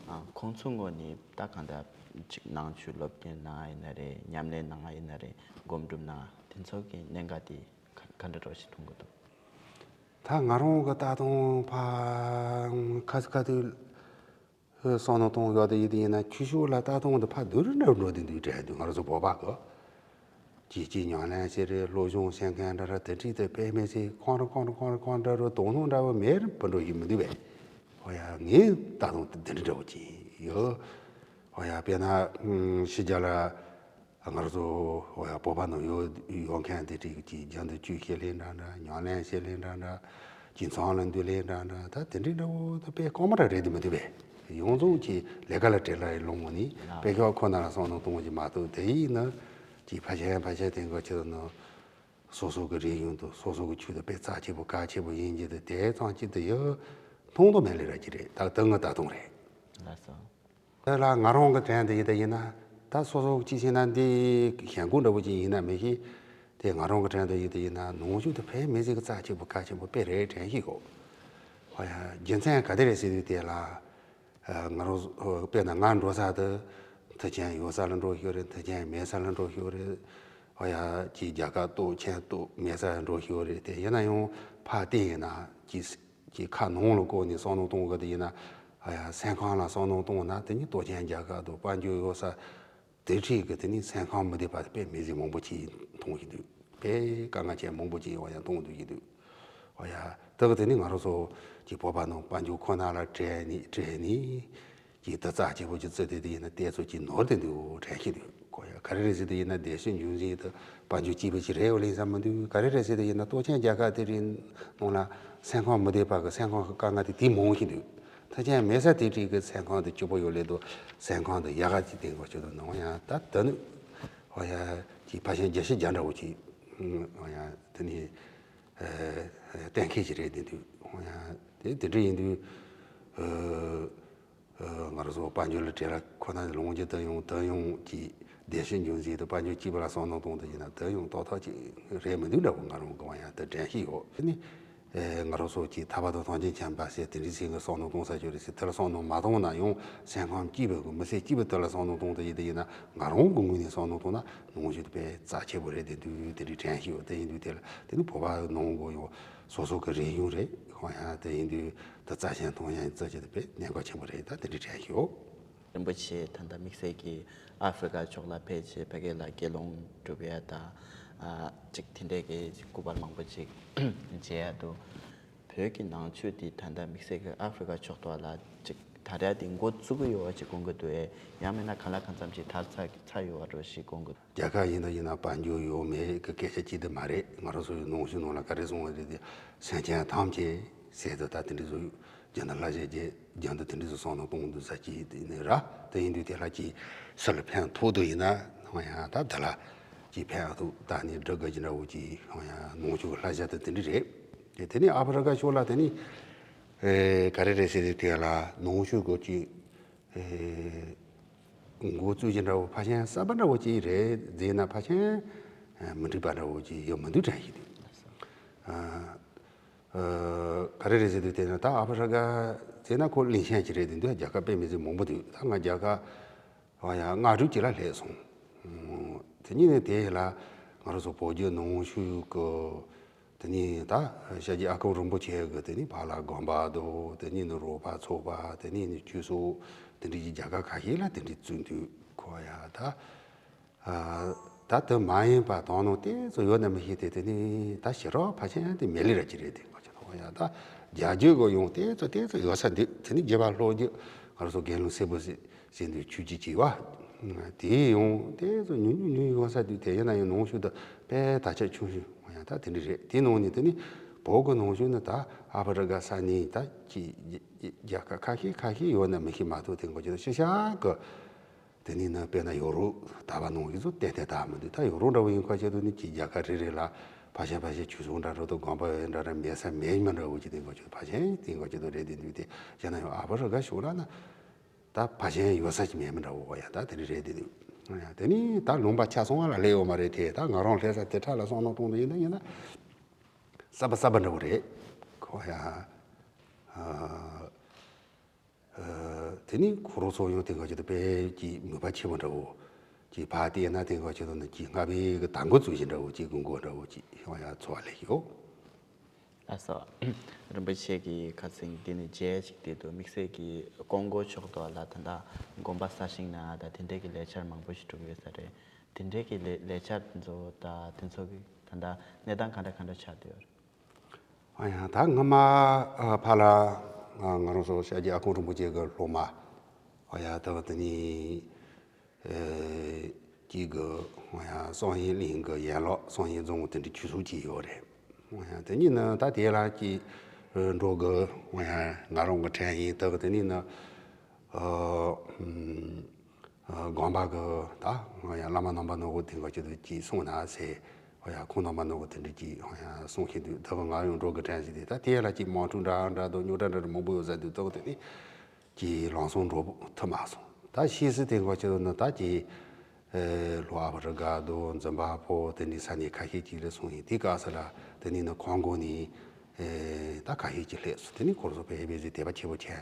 ཨ་ཁོང་ཚོའི་ངོས་ནས་ད་གང་ལྟར་ཅིག་ནང་ཆོས་སློབ་སྟོན་གནང་ཡིན་ན་རེད། ཉམས་ལེན་གནང་ཡིན་ན་རེད། སྒོམ་སྒྲུབ་གནང་དེ་ཚོ་གི་གནད་འགག་དེ་ག་ག་འདྲ་འདྲ་བོ་ཞིག་མཐོང་གི་འདུག་ད་ང་རང་གི་ལྟ་སྟངས་ཕར་ཁ་ཁ་དུས། བསམ་བློ་གཏོང་ཡག་དེ་ཡིན་དེ་ཡིན་ན་ཆོས་ཕྱོགས་ལ་ལྟ་སྟངས་དེ་ཕར་བསྡུར་འགྲོ་འགྲོ་དེ་འདུག་དྲན་འདུག་ང་རང་ཚོ་བོད་པ་གི་ཅིག་ཅིག་ཉམས་ལེན་བྱེད་རེད། སློབ་སྦྱོང་བྱེད་མཁན་འདྲ་ར་དེ་འདྲ་དེ་དཔེ་མི་སྲིད་ཁོང་རང་ཁོང་རང་ཁོང་རང་ཁོང་འདྲ་རུ་དོ་སྣང་འདྲ་བོ་མེད་རུ་བུད་འགྲོ་ཡི་མི་འདུག་པས། ཧོ་ཡ་ངའི་ལྟ་སྟངས་དེ་འདི་འདྲ་འདྲ་བོ་ཅིག་ཡོད། ཧོ་ཡ་དཔེར་ན་ཕྱི་རྒྱལ་ལ། ང་རང་ཚོ་ཧོ་ཡ་བོད་པ་ནང་ཡོད་ཡོད་མཁན་དེ་འདྲ་གི་རྒྱུན་དུ་ཆོས་བཤད་ལེ་འདྲ་འདྲ། ཉམས་ལེན་བྱེད་ལེ་འདྲ་འདྲ། ཁྱིམ་ཚང་ལ་འདུག་ལེ་འདྲ་འདྲ། ད་དེ་འདྲའི་འདྲ་བོ་ད་དཔེ་རྐང་མ་འདྲ་རེད་དེ་མི་འདུག་པས། ཡོངས་རྫོགས་ཀྱི་ལས་ཀ་ལ་བྲེལ་ལ་ཡི་ལོང་བ་ནི་དཔེ་ཤོག་ཁོ་ན་ལ་བསམ་བློ་གཏོང་བ་ཅིག་མ་གཏོགས་དེ་ཡིན་ན་ཀྱི་ཕ་ཆེན་ཕ་ཆེན་དེ་འགོ་ཁྱེད་ནི་སོ་སོ་གི་རིགས་ཡོང་དུ་སོ་སོ་གི་ཆོས་དུ་དཔེ་རྩ་ཆེ་པོ་གལ་ཆེ་པོ་ཡིན་གྱི་དུ་དེ་ཙམ་གྱི་དུ་ཡོད་མཐོང་དུ་མེད་ལེ་ར་ཅི་རེད། ད་དུ་ངི་ད་གཏོང་རེད། ལགས་སོ། དེ་ལ་ང་རང་གི་དྲན་དེ་ཡིན་དེ་ཡིན་ན། ད་སོ་སོ་གཅིག་བྱས་ན་འདི་ཞེན་ཁོག་འདྲ་པོ་ཅིག་ཡིན་ན་མི་ཤེས། དེ་ང་རང་གི་དྲན་དེ་ཡིན་དེ་ཡིན་ན་ནང་ཆོས་དེ་དཔེ་མི་སྲིད་ཀྱི་རྩ་ཆེ་པོ་གལ་ཆེན་པོ་དཔེ་རེད་དྲན་ཤེས་གོ། ཧོ་ཡ་རྒྱུ་མཚན་ག་དེ་རེད་ཟེར་དུས་དེ་ལ། ང་རང་དཔེར་ན་ང་འགྲོ་ས་དེ་མཐུན་རྐྱེན་ཡོད་ས་ལ་འགྲོ་ཤོག་རེད། མཐུན་རྐྱེན་མེད་ས་ལ་འགྲོ་ཤོག་རེད། ཧོ་ཡ་ཅིག་རྒྱ་གར་གཏོགས་ཆེན་གཏོགས་མེད་ས་ལ་འགྲོ་ཤོག་རེད། དེ་ཡིན་ན་ཡང་ཕར་བལྟས་ཡིན་ན་ཅིག་ཀྱི་ཁ་ནང་ལ་བཀོད་ནས་བསམ་བློ་གཏོང་དགོས་དེ་ཡིན་ན། ཨ་ཡ་སེམས་ཁམས་ལ་བསམ་བློ་གཏོང་ན་དེ་ནི་ལྟོ་ཆེན་རྒྱ་གར་དང་དཔལ་འབྱོར་ཡོད་ས་དེ་འཁྲིས་ཀྱི་དེ་ནི་སེམས་ཁམས་མི་བདེ་བ་དཔེ་མི་ཟིན་མང་པོ་ཅིག་མཐོང་བཞིན་འདུག་དཔེ་དཀའ་ངལ་ཆེན་མང་པོ་ཅིག་ཡོང་བ་ཡང་མཐོང་འདུག་བཞིན་འདུག་ཨ་ཡ་དེ་གི་དེ་ནི་ང་རང་ཚོ་གི་བོད་པ་ནང་དཔལ་འབྱོར་ཁོ་ན་ལ་བྲེལ་ནས་བྲེལ་ནས། ཀྱི་དུ་རྩ་ཆེ་པོ་ཅིག་བརྩི་དེ་དེ་ཡིན་ན་ཏོག་ཙམ་ཅིག་ནོར་དེ་འདུག་དྲན་གྱི་འདུག་གོ་ཡ། ག་རེ་རེད་ཟེར་དེ་ཡིན་ན་སྡེ་སྲིད་འབྱུང་འཛིན་དུ་དཔལ་འབྱོར་སྐྱིད་པོ་ཅིག་རེད་འོ་ལེན་ས་མི་འདུག་ག་རེ་རེད་ཟེར་དེ་ཡིན་ན་སྟོབས་ཆེན་རྒྱལ་ཁབ་དེ་རིང་ནང་ལ་སེམས་ཁམས་མི་བདེ་བ་གི་སེམས་ཁམས་ཀྱི་དཀའ་ངལ་དེ་དེ་མང་ཞིག་འདུག་མཐའ་ཅན་མེད་ས་དེ་འདྲའི་གི་སེམས་ཁམས་དེ་སྐྱིད་པོ་ཡོད་ལེ་དུ་སེམས་ཁམས་དེ་ཡག་ག་ཅིག་དེ་འགོ་ཆོད་དུ་ནང་ཡང་ད་དུ་ནུ་ཧོ་ཡ་ཅིག་ཕ་ཤན་རྒྱ་ཤི་རྒྱ་འདྲ་བོ་ཅིག་ཧོ་ཡ་དེ་ནི་གཏན་འཁེལ་ཅིག་རེད་དེ་འདུག་ཧོ་ཡ་དེ་དེ་འདྲ་ཡིན་དུས། ང་རང་ཚོ་དཔལ་འབྱོར་ལ་བྲེལ་བ་ཁོ་ན་ལོངས་སྤྱོད་དུ་ཡོང་དུ་ཡོང་གི་སྡེ་ཤན་འབྱུང་འཛིན་དུ་དཔལ་འབྱོར་སྐྱིད་པ་ལ་བསམ་བློ་གཏོང་དུ་ཡིན་ན་དུ་ཡོང་ཏོག་ཏོག་ཅིག་རེད་མི་འདུག་འདྲ་བོ་ང་རང་གི་ཡང་དུ་དྲན་གྱི་ཡོད། དེ་ནི་ང་རང་ཚོ་གི་ཐར་པ་དང་ཐམས་ཅད་མཁྱེན་པ་ཟེར་དེ་འདྲའི་ཚིག་གི་བསམ་བློ་གཏོང་ས་ཅིག་རེད་ཟེར་དེ་ལ་བསམ་བློ་མ་གཏོང་ན་ཡང་སེམས་ཁམས་སྐྱིད་པའི་གི་མི་ཚེ་སྐྱིད་པའི་དུ་ལ་བསམ་བློ་གཏོང་དུ་ཡིན་དུ་ཡིན་ན་ང་རང་གི་ངོས་ནས་བསམ་བློ་གཏོང་ན་ནང་བཞིན་དུ་དཔེ་རྩ་ཆེ་པོ་རེད་དེ་འདུག་དེ་འདྲའི་དྲན་གྱི་ཡོད། དེ་ཡིན་དུས་དེ་ལ་དེ་ནི་བོད་པ་ནང་གི་ཡང་སོ་སོ་གི་རིག་གཞུང་རེད་ཧོ་ཡ་དེ་ཡིན་དུས། ད་རྩ་ཆེན་མཐོང་ཡང་རྩ་ཆེ་དེ་དཔེ་གནད་འགག་ཆེན་པོ་རེད། ད་དེ་འདྲའི་དྲན་ཤོག་རིན་པོ་ཆེ་ད་ལྟ་དམིགས་བསལ་གྱི་ཨ་ཧྥེ་རི་ཀ་ཕྱོགས་ལ་ཕེབས་བྱས་ཕ་གི་ལ་དགེ་སློང་སྒྲུབ་ཡ་ད་ཅིག་དེ་འདྲའི་གི་སྐུ་པར་མང་པོ་ཅིག་མཇལ་ཡ་འདུག་བོད་ཀྱི་ནང་ཆོས་འདི་ད་ལྟ་དམིགས་བསལ་གྱི་ཨ་ཧྥེ་རི་ཀ་ཕྱོགས་གཏོགས་ལ་ཅིག་དར་ཡ་འདི་འགོ་བཙུགས་ཀྱི་ཡོད་པ་ཅིག་དགོངས་ཀྱི་འདུག་ཨེ། ཡང་མིན་ན་གང་ལ་གང་འཚམ་ཅིག་དར་ཚར་ཚར་ཡོད་པ་འདྲ་ཞིག་དགོངས་ཀྱི་འདུག་རྒྱལ་ཁབ་ཡིན་ན་ཡིན་ན་དཔལ་འབྱོར་ཡོད་མེད་ཀྱི་སྐད་ཆ་གཅིག་དེ་མ་རེད། ང་རང་ཚོ་ཡི་ནང་ཆོས་ནང་ལ་ག་རེ་གསུངས་པ་རེད་དེ་སེམས་ཅན་ཐམས་ཅད་ཟེར་དུ་ད་དེ་འདྲ་ཚོ་རྒྱུན་དུ་བསླབ་བྱ་རྒྱུན་དུ་དེ་འདྲ་ཚོ་བསམ་བློ་གཏོང་དུ་ཟ་གྱི་དེ་ནི་ར་དེ་ཡིན་དུས་དེ་ལ་ཅིག་སུ་ལ་ཕན་ཐོགས་དུ་ཡིན་ན་ཧོ་ཡ་ད་དེ་ལ་ཅིག་ཕན་ཐོགས་ད་ནི་འགྲིག་གི་ཅི་འདྲ་བོ་ཅིག་ཧོ་ཡ་ནང་ཆོས་ཀྱི་བསླབ་བྱ་དེ་དེ་འདྲ་རེད། དེ་དེ་ནི་ཨ་ཧྥེ་རི་ཀ་ཕྱོགས་ལ་དེ་ནི་ག་རེ་རེད་ཟེར་དུས་དེ་ལ་ནང་ཆོས་ཀྱི་ཅིག་འགོ་བཙུགས་ཀྱི་འདྲ་བོ་ཕ་ཤན་གསར་པ་འདྲ་བོ་ཅིག་རེད་ཟེར་ན་ཕ་ཤན་མི་འགྲིག་པ་འདྲ་བོ་ཅིག་ཡོད་མི་འདུག་དྲན་གྱི་འདུག་ག་རེ་རེད་ཟེར་དུས་དེ་ན་ད་ཨ་ཧྥེ་རི་ཀ་ཟེར་ན་ཁོ་གླིང་ཆེན་ཅིག་རེད་དེ་འདུག་རྒྱལ་ཁབ་དཔེ་མི་སྲིད་མང་པོ་འདུག་ད་ང་རྒྱལ་ཁབ་ཡང་ལྔ་དྲུག་ཅིག་ལ་སླེབས་སོང་། དེ་ཉིད་ནས་དེ་ལ་ང་རང་ཚོ་བོད་བརྒྱུད་ནང་ཆོས་ཀྱི་དེ་ནི་ད་ཞྭ་སྐྱིད་ཨ་ཁུ་རིན་པོ་ཆེ་གི་དེ་ནི་བར་ལ་དགོན་པ་དང་དེ་ནི་ནི་རོགས་པ་ཚོགས་པ་དེ་ནི་ནི་ཆོས་ཚོགས་དེ་འདྲ་གི་རྒྱལ་ཁབ་ཁ་ཤས་ལ་དེ་འདྲ་བཙུགས་འདུག་གོ་ཡ། ད་ད་དུ་མ་ཡིན་པ་དོན་ནང་དེ་ཚོ་ཡོད་ན་མི་ཤེས་ཏེ་དེ་ནི་ད་ཞེ་དྲག་ཕལ་ཆེར་དེ་མེད་ལེ་ར་ཅི་རེད་དེ་གོ་ཅི་གོ་ཡ། ད་རྒྱལ་རྒྱུད་གི་ཡོང་དེ་ཚོ་དེ་ཚོ་ཡོད་ས་འདུག་དེ་ནི་རྒྱལ་བ་ལྷོ་རྒྱུད་ང་རང་ཚོ་དགེ་སློང་སེར་པོ་ཟེར་ཟེར་འདུག་ཆོས་བརྒྱུད་ཅིག་བ། དེའི་ཡང་དེ་ཚོ་ཉུང་ཉུང་ཉུང་ཡོང་ས་དུས་དེ་ཡིན་ན་ཡང་ནང་ཆོས་དུ་དཔེ་དར་ཁྱབ་ཆུང་ཤོས་ཡང་ད་དེ་འདྲ་རེད། དེ་ནང་ནས་དེ་ནི་བོད་ཀྱི་ནང་ཆོས་ནི་ད་ཨ་ཧྥེ་རི་ཀ་ས་གནས་ད་ཅི་རྒྱལ་ཁབ་ཁ་ཤས་ཁ་ཤས་ཡོད་ན་མི་ཤེས་མ་གཏོགས་དེ་འགོ་ཅི་ད་ཤི་ཤ་གི་དེ་ནི་ནི་དཔེར་ན་ཡོ་རོབ་དར་བ་ནང་བཞིན་ཚོ་ཏན་ཏན་དར་མི་འདུག་ད་ཡོ་རོབ་འདྲ་བོ་ཡིན་ཁ་ཆེ་དུ་ནི་ཅི་རྒྱལ་ཁབ་རེ་རེ་ལ་ཕ་ཤན་ཕ་ཤན་ཆོས་ཚོགས་འདྲ་འགྲོ་དུ་དགོན་པ་འདྲ་ར་མེད་ས་མེད་མི་འདྲ་བོ་ཅི་དེ་འགོ་ཅི་ད་ཕ་ཤན་དེ་འགོ་ཅི་ད་རེད་དེ་འདུག་དེ་ཡང་ན་ཡང་ཨ་ཧྥེ་རི་ཀ་ཕྱོགས་ལ་ན། ད་ཕ་ཤན་ཡོད་ས་ཅི་མེད་མི་འདྲ་བོ་ཡ་ད་དེ་འདྲ་རེད་དེ་འདུག་དེ་ནི་ད་ལུང་པ་ཆ་ཚང་བ་ལ་སླེབས་ཡོད་མ་རེད་དེ་ད་ང་རང་སླེབས་ས་དེ་ཁྲ་ལ་བསམ་བློ་གཏོང་དུ་ཡིན་ན་ཡིན་ན་གསར་པ་གསར་པ་འདྲ་བོ་རེད་ཁོ་ཡ། དེ་ནི་ཁོ་རང་ཚོ་ཡང་དེ་འགའ་ཅི་ད་དཔེ་ཀྱི་མོས་པ་ཆེན་པོ་འདྲ་བོ་ཀྱི་ཕ་དེ་ན་དེ་འགའ་ཅི་ད་ནི་ཀྱི་ལྔ་པའི་གི་དང་པོ་ཚུལ་ཞིག་འདྲ་བོ་ཀྱི་དགོངས་སྐོར་འདྲ་བོ་ཀྱི་ཡང་ཡ་ཚོ་བ་ལས་ཡོད། ལགས་སོ། རིན་པོ་ཆེ་གི་ཁ་སང་འདི་ནས་མཇལ་ཅིག་དེ་དུ་དམིགས་བསལ་གྱི་ཀོང་ཀོ་ཕྱོགས་དུ་ལ་ད་ལྟ་དགོན་པ་གསར་བཞེངས་གནང་ཡ་ད་དེ་འདྲའི་གི་ལས་འཆར་མང་པོ་ཞིག་གྲུབ་ཡོད་ས་རེད། དེ་འདྲའི་གི་ལས་ལས་འཆར་དེ་ཚོ་ད་དེ་ཚོ་གི་ད་ལྟ་གནས་སྟངས་ག་འདྲ་ག་འདྲ་ཆགས་བསྡད་ཡོད་རེད། ཨ་ཡ་ད་སྔ་མ་ཨ་ཕ་ལ་ཨ་ང་རང་ཚོ་ཤཱཀྱའི་ཨ་ཁུ་རིན་པོ་ཆེ་གི་སློབ་མ་ཨ་ཡ་ད་དེ་ནི་ཨེ་གཅིག་གི་ཨ་ཡ་བསམ་ཡས་གླིང་གི་ཡན་ལག་བསམ་ཡས་རྫོང་དེ་འདྲ་ཆོས་ཟུར་གཅིག་ཡོད་རེད། ཨ་ཡ་དེ་ཉིད་ནི་ད་དེ་ལ་གཅིག་འགྲོ་གི་ཨ་ཡ་ང་རང་གི་དྲན་ཡིན་ད་དེ་ནི་ནི་ཨ་ཨམ། དགོན་པ་གི་ད་ང་ཡང་བླ་མ་རྣམ་པ་ནོར་བུ་དེ་འགའ་ཅི་དུ་ཅིག་གསུངས་ན་ཟེར། ཨོ་ཡ་ཁོང་རྣམ་པ་ནོར་བུ་དེ་འདྲ་ཅིག་ཨོ་ཡ་གསུང་ཤེས་དུས་ད་གི་ང་ཡང་འགྲོ་གི་དྲན་ཟེར་དུས་ད་དེ་ལ་ཅིག་དམག་འཁྲུག་འདྲ་འདྲ་དང་རྙོག་དྲ་འདྲ་འདྲ་མང་པོ་ཡོད་ཟེར་དུས་ད་གི་དེ་ནི་ཅིག་ལམ་སང་འགྲོ་ཐུབ་མ་སོང་། ད་ཤེས་སྲིད་དེ་འགའ་ཅི་དུ་ནི་ད་ཅིག་ལྷོ་ཨ་ཧྥེ་རི་ཀ་དང་འཛམ་བུ་གླིང་དེ་འདྲའི་ས་གནས་ཁ་ཤས་ཅིག་ལ་སོང་ཡིན་དེ་སྐབས་སུ་ལ་དེ་ནི་ནི་ཁོང་གོ་ནི་ད་ཁ་ཤས་ཅིག་སླེབས་སོང་། དེ་ནི་ཁོ་ཚོ་དཔེ་མི་སྲིད་དད་པ་ཆེན་པོ་བྱས།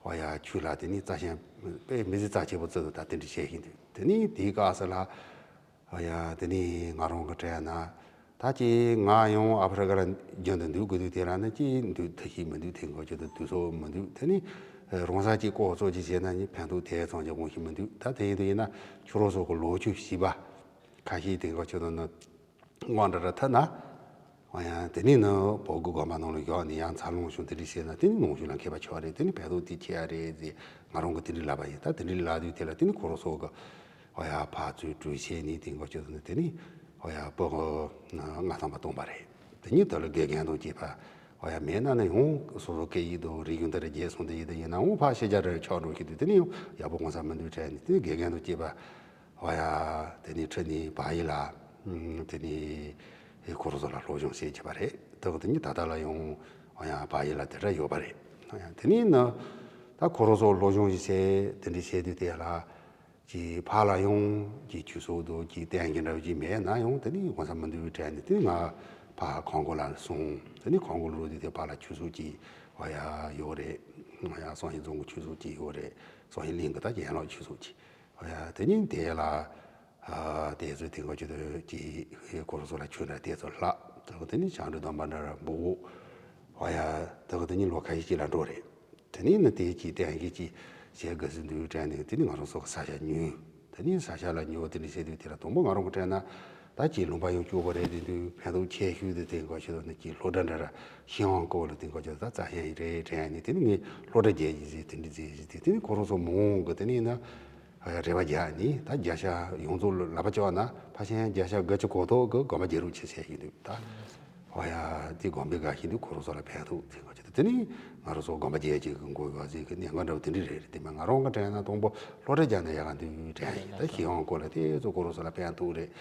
ཨོ་ཡ་ཁྱོད་ལ་དེ་ནི་རྩ་ཆེན་དཔེ་མི་སྲིད་རྩ་ཆེན་པོ་བརྩི་འདུག་ད་དེ་འདྲ་བཤད་བཞིན་འདུག་དེ་ནི་དེའི་སྐབས་སུ་ལ་ཨོ་ཡ་དེ་ནི་ང་རང་གི་དྲན་ན་ད་ཅི་ང་ཡང་ཨ་ཧྥེ་རི་ཀ་ལ་རྒྱུན་དུ་འདུག་དགོས་དུས་དེ་ལ་ནི་ཅི་འདུག་ཐུབ་ཤེས་མི་འདུག་དེ་འགོ་ཅི་དུ་དུས་ཚོད་མི་འདུག་དེ་ནི་རང་ས་ཅིག་ལྐོག་ཚོད་ཅིག་བྱས་ན་ནི་ཕན་ཐོགས་དེ་ཙམ་ཅིག་འོང་ཤེས་མི་འདུག་ད་དེ་ཡིན་དུས་ཡིན་ན་ཁྱོད་རང་ཚོ་གི་ལོ་རྒྱུས་ཤེས་པ་ཁ་ཤས་དེ་འགོ་ཅི་དུ་ནི་དངོས་འདྲ་ར་ཐ་ན། ཨོ་ཡ། དེ་ནས་ནི་བོད་ཀྱི་དགོན་པ་ནང་ལ་བཞག་ནས་ཡང་འཚར་ལོངས་བྱུང་དེ་འདྲ་བྱས་ན་དེ་ནི་ནང་ཆོས་ལ་མཁས་པ་ཆགས་རེད། དེ་ནི་ཕན་ཐོགས་དེ་ཆེ་ཡ་རེད་ཟེར་ང་རང་གིས་དེ་འདྲ་ལབ་པ་ཡིན། ད་དེ་འདྲ་ལབ་དུས་དེ་ལ་དེ་ནི་ཁོ་རང་ཚོ་གི་ཨོ་ཡ་ཕར་ཚུར་གྲོས་བྱས་ནས་དེ་འགོ་བྱས་ནས་དེ་ནི་ཨོ་ཡ་བོད་ཀྱི་མངའ་ཐང་པ་བཏོན་པ་རེད། དེ་ནས་དེ་ལ་དགེ་རྒན་དང་བཅས་པ་ཨོ་ཡ་མེད་ན་ནི་ཡང་སོ་སོ་སྐད་ཡིག་དང་རིག་གཞུང་འདི་ར་རྒྱས་སོང་དེ་ཡིན་དེ་ཡིན་ན་འོང་ཕར་ཤེས་བྱ་ར་ཆགས་འགྲོ་ཤེས་དུས་དེ་ནི་ཡང་ཡག་པོ་གོང་ས་མི་འདུག་དྲན་ནས་དེ་ནི་དགེ་རྒན་དང་བཅས་པ། ཨོ་ཡ། དེ་ནས་ཁྲིད་ནས་བག་ཡིག་ལ། ཨུམ། དེ་ནས་ཁོ་རང་ཚོ་ལ་སློབ་སྦྱོང་བྱེད་བྱེད་པ་རེད། དེ་ག་དེ་ནས་ད་ལྟ་ལ་ཡང་ཨོ་ཡ་བག་ཡིག་ལ་དེ་འདྲ་ཡོད་པ་རེད། ཨོ་ཡ། དེ་ནས་ནི་ད་ཁོ་རང་ཚོ་སློབ་སྦྱོང་ཞིག་བྱས་དེ་འདྲ་བྱས་དུས་དེ་ལ་ཅིག་ཕར་ལ་ཡང་ཅིག་ཆོས་ཚོགས་དང་ཅིག་བསྟན་གྱི་འདྲ་བོ་ཅིག་མེད་ན་ཡང་དེ་ནས་གོང་ས་མི་འདུག་དྲན་ནས་དེ་ནས་ང་ཕར་ཁང་སྐོར་ལ་སོང་། དེ་ནས་ཁང་སྐོར་ལ་འགྲོ་དུས་དེ་ཕར་ལ་ཆོས་ཚོགས་ཅིག་ཨོ་ཡ་ཡོད་རེད། ཨོ་ཡ་སངས་རྒྱས་རྫོང་གི་ཆོས་ཚོགས་ཅིག་ཡོད་རེད། སངས་རྒྱས་གླིང་གི་ད་ཡན་ལག་ཆོས་ཚོགས་ཅིག་ཨོ་ཡ། དེ་ནས་དེ་ལ། ཨ། དེ་ཚོ་དེ་འགོ་ཁྱོད་ཀྱིས་ཁོ་རང་ཚོ་ལ་ཆོས་འདྲ་དེ་ཚོ་ལྷག་དེ་ག་དེ་ནས་བྱང་འགྲོ་སྡོམ་པ་འདྲ་འབོག་ཨོ་ཡ། དེ་ག་དེ་ནས་ལོ་ཁ་ཤས་ཅིག་ལ་འགྲོ་རེད། དེ་ནས་ནི་དེ་ཅིག་གཏན་འཁེལ་ཅིག་བྱེད་དགོས་ཟིན་དུས་དྲན་ནས་དེ་ནས་ང་རང་ཚོ་གི་ས་ཆ་ཉོས། དེ་ནས་ས་ཆ་ལ་ཉོ་དེ་འདྲ་བྱེད་དུས་དེ་ལ་དང་པོ་ང་རང་གི་དྲན་ན་ད་ཅིག་ལུང་པ་ཡང་སྐྱོ་པོ་རེད། དེ་དུས་ཕན་ཐོགས་ཆེ་ཤོས་དེ་དེ་འགོ་ཁྱོད་ནི་ཅིག་སློབ་གྲྭ་འདྲ་ར་ཤེས་ཡོན་སྐོར་ལ་དེ་འགོ་ཁྱོད་ད་རྩ་ཤེས་རེད་དྲན་ནས་དེ་ནས་ངས་སློབ་གྲྭ་རྒྱག་ཡིན་ཟེར་དེ་འདྲ་ཟེར་ཟེར་དེ་དེ་ནས་ཁོ་རང་ཚོ་མ་འོངས་གི་དེ་ནས་ན། རེ་བ་རྒྱག་ནི་ད་རྒྱལ་ཤ་ཡོངས་རྫོགས་ལ་ལབ་པ་བྱས་ན་ཕལ་ཆེར་རྒྱལ་ཤ་དགུ་བཅུ་གོ་ཐོག་གི་དགོན་པ་རྒྱག་རོགས་བྱེད་ཟེར་གྱི་འདུག་ད་ཨོ་ཡ་དེ་དགོན་པའི་དགའ་ཞིག་འདུག་ཁོ་རང་ཚོ་ལ་ཕན་ཐོགས་དེ་ག་ཅིག་དེ་ནི་ང་རང་ཚོ་དགོན་པ་རྒྱག་ཅིག་གི་མགོ་ཡོད་ཟེར་གི་གནད་འགག་འདྲ་བོ་དེ་འདྲ་རེད། རེད་དེ་མ་ང་རང་གི་དྲན་ན་དང་པོ་སློབ་གྲྭ་རྒྱག་ན་ཡག་ག་འདུག་དྲན་ཡིན། ད་ཤེས་ཡོན་སྐོར་ལ་དེ་ཚོ་ཁོ་རང་ཚོ་ལ་ཕན་ཐོགས་རེད།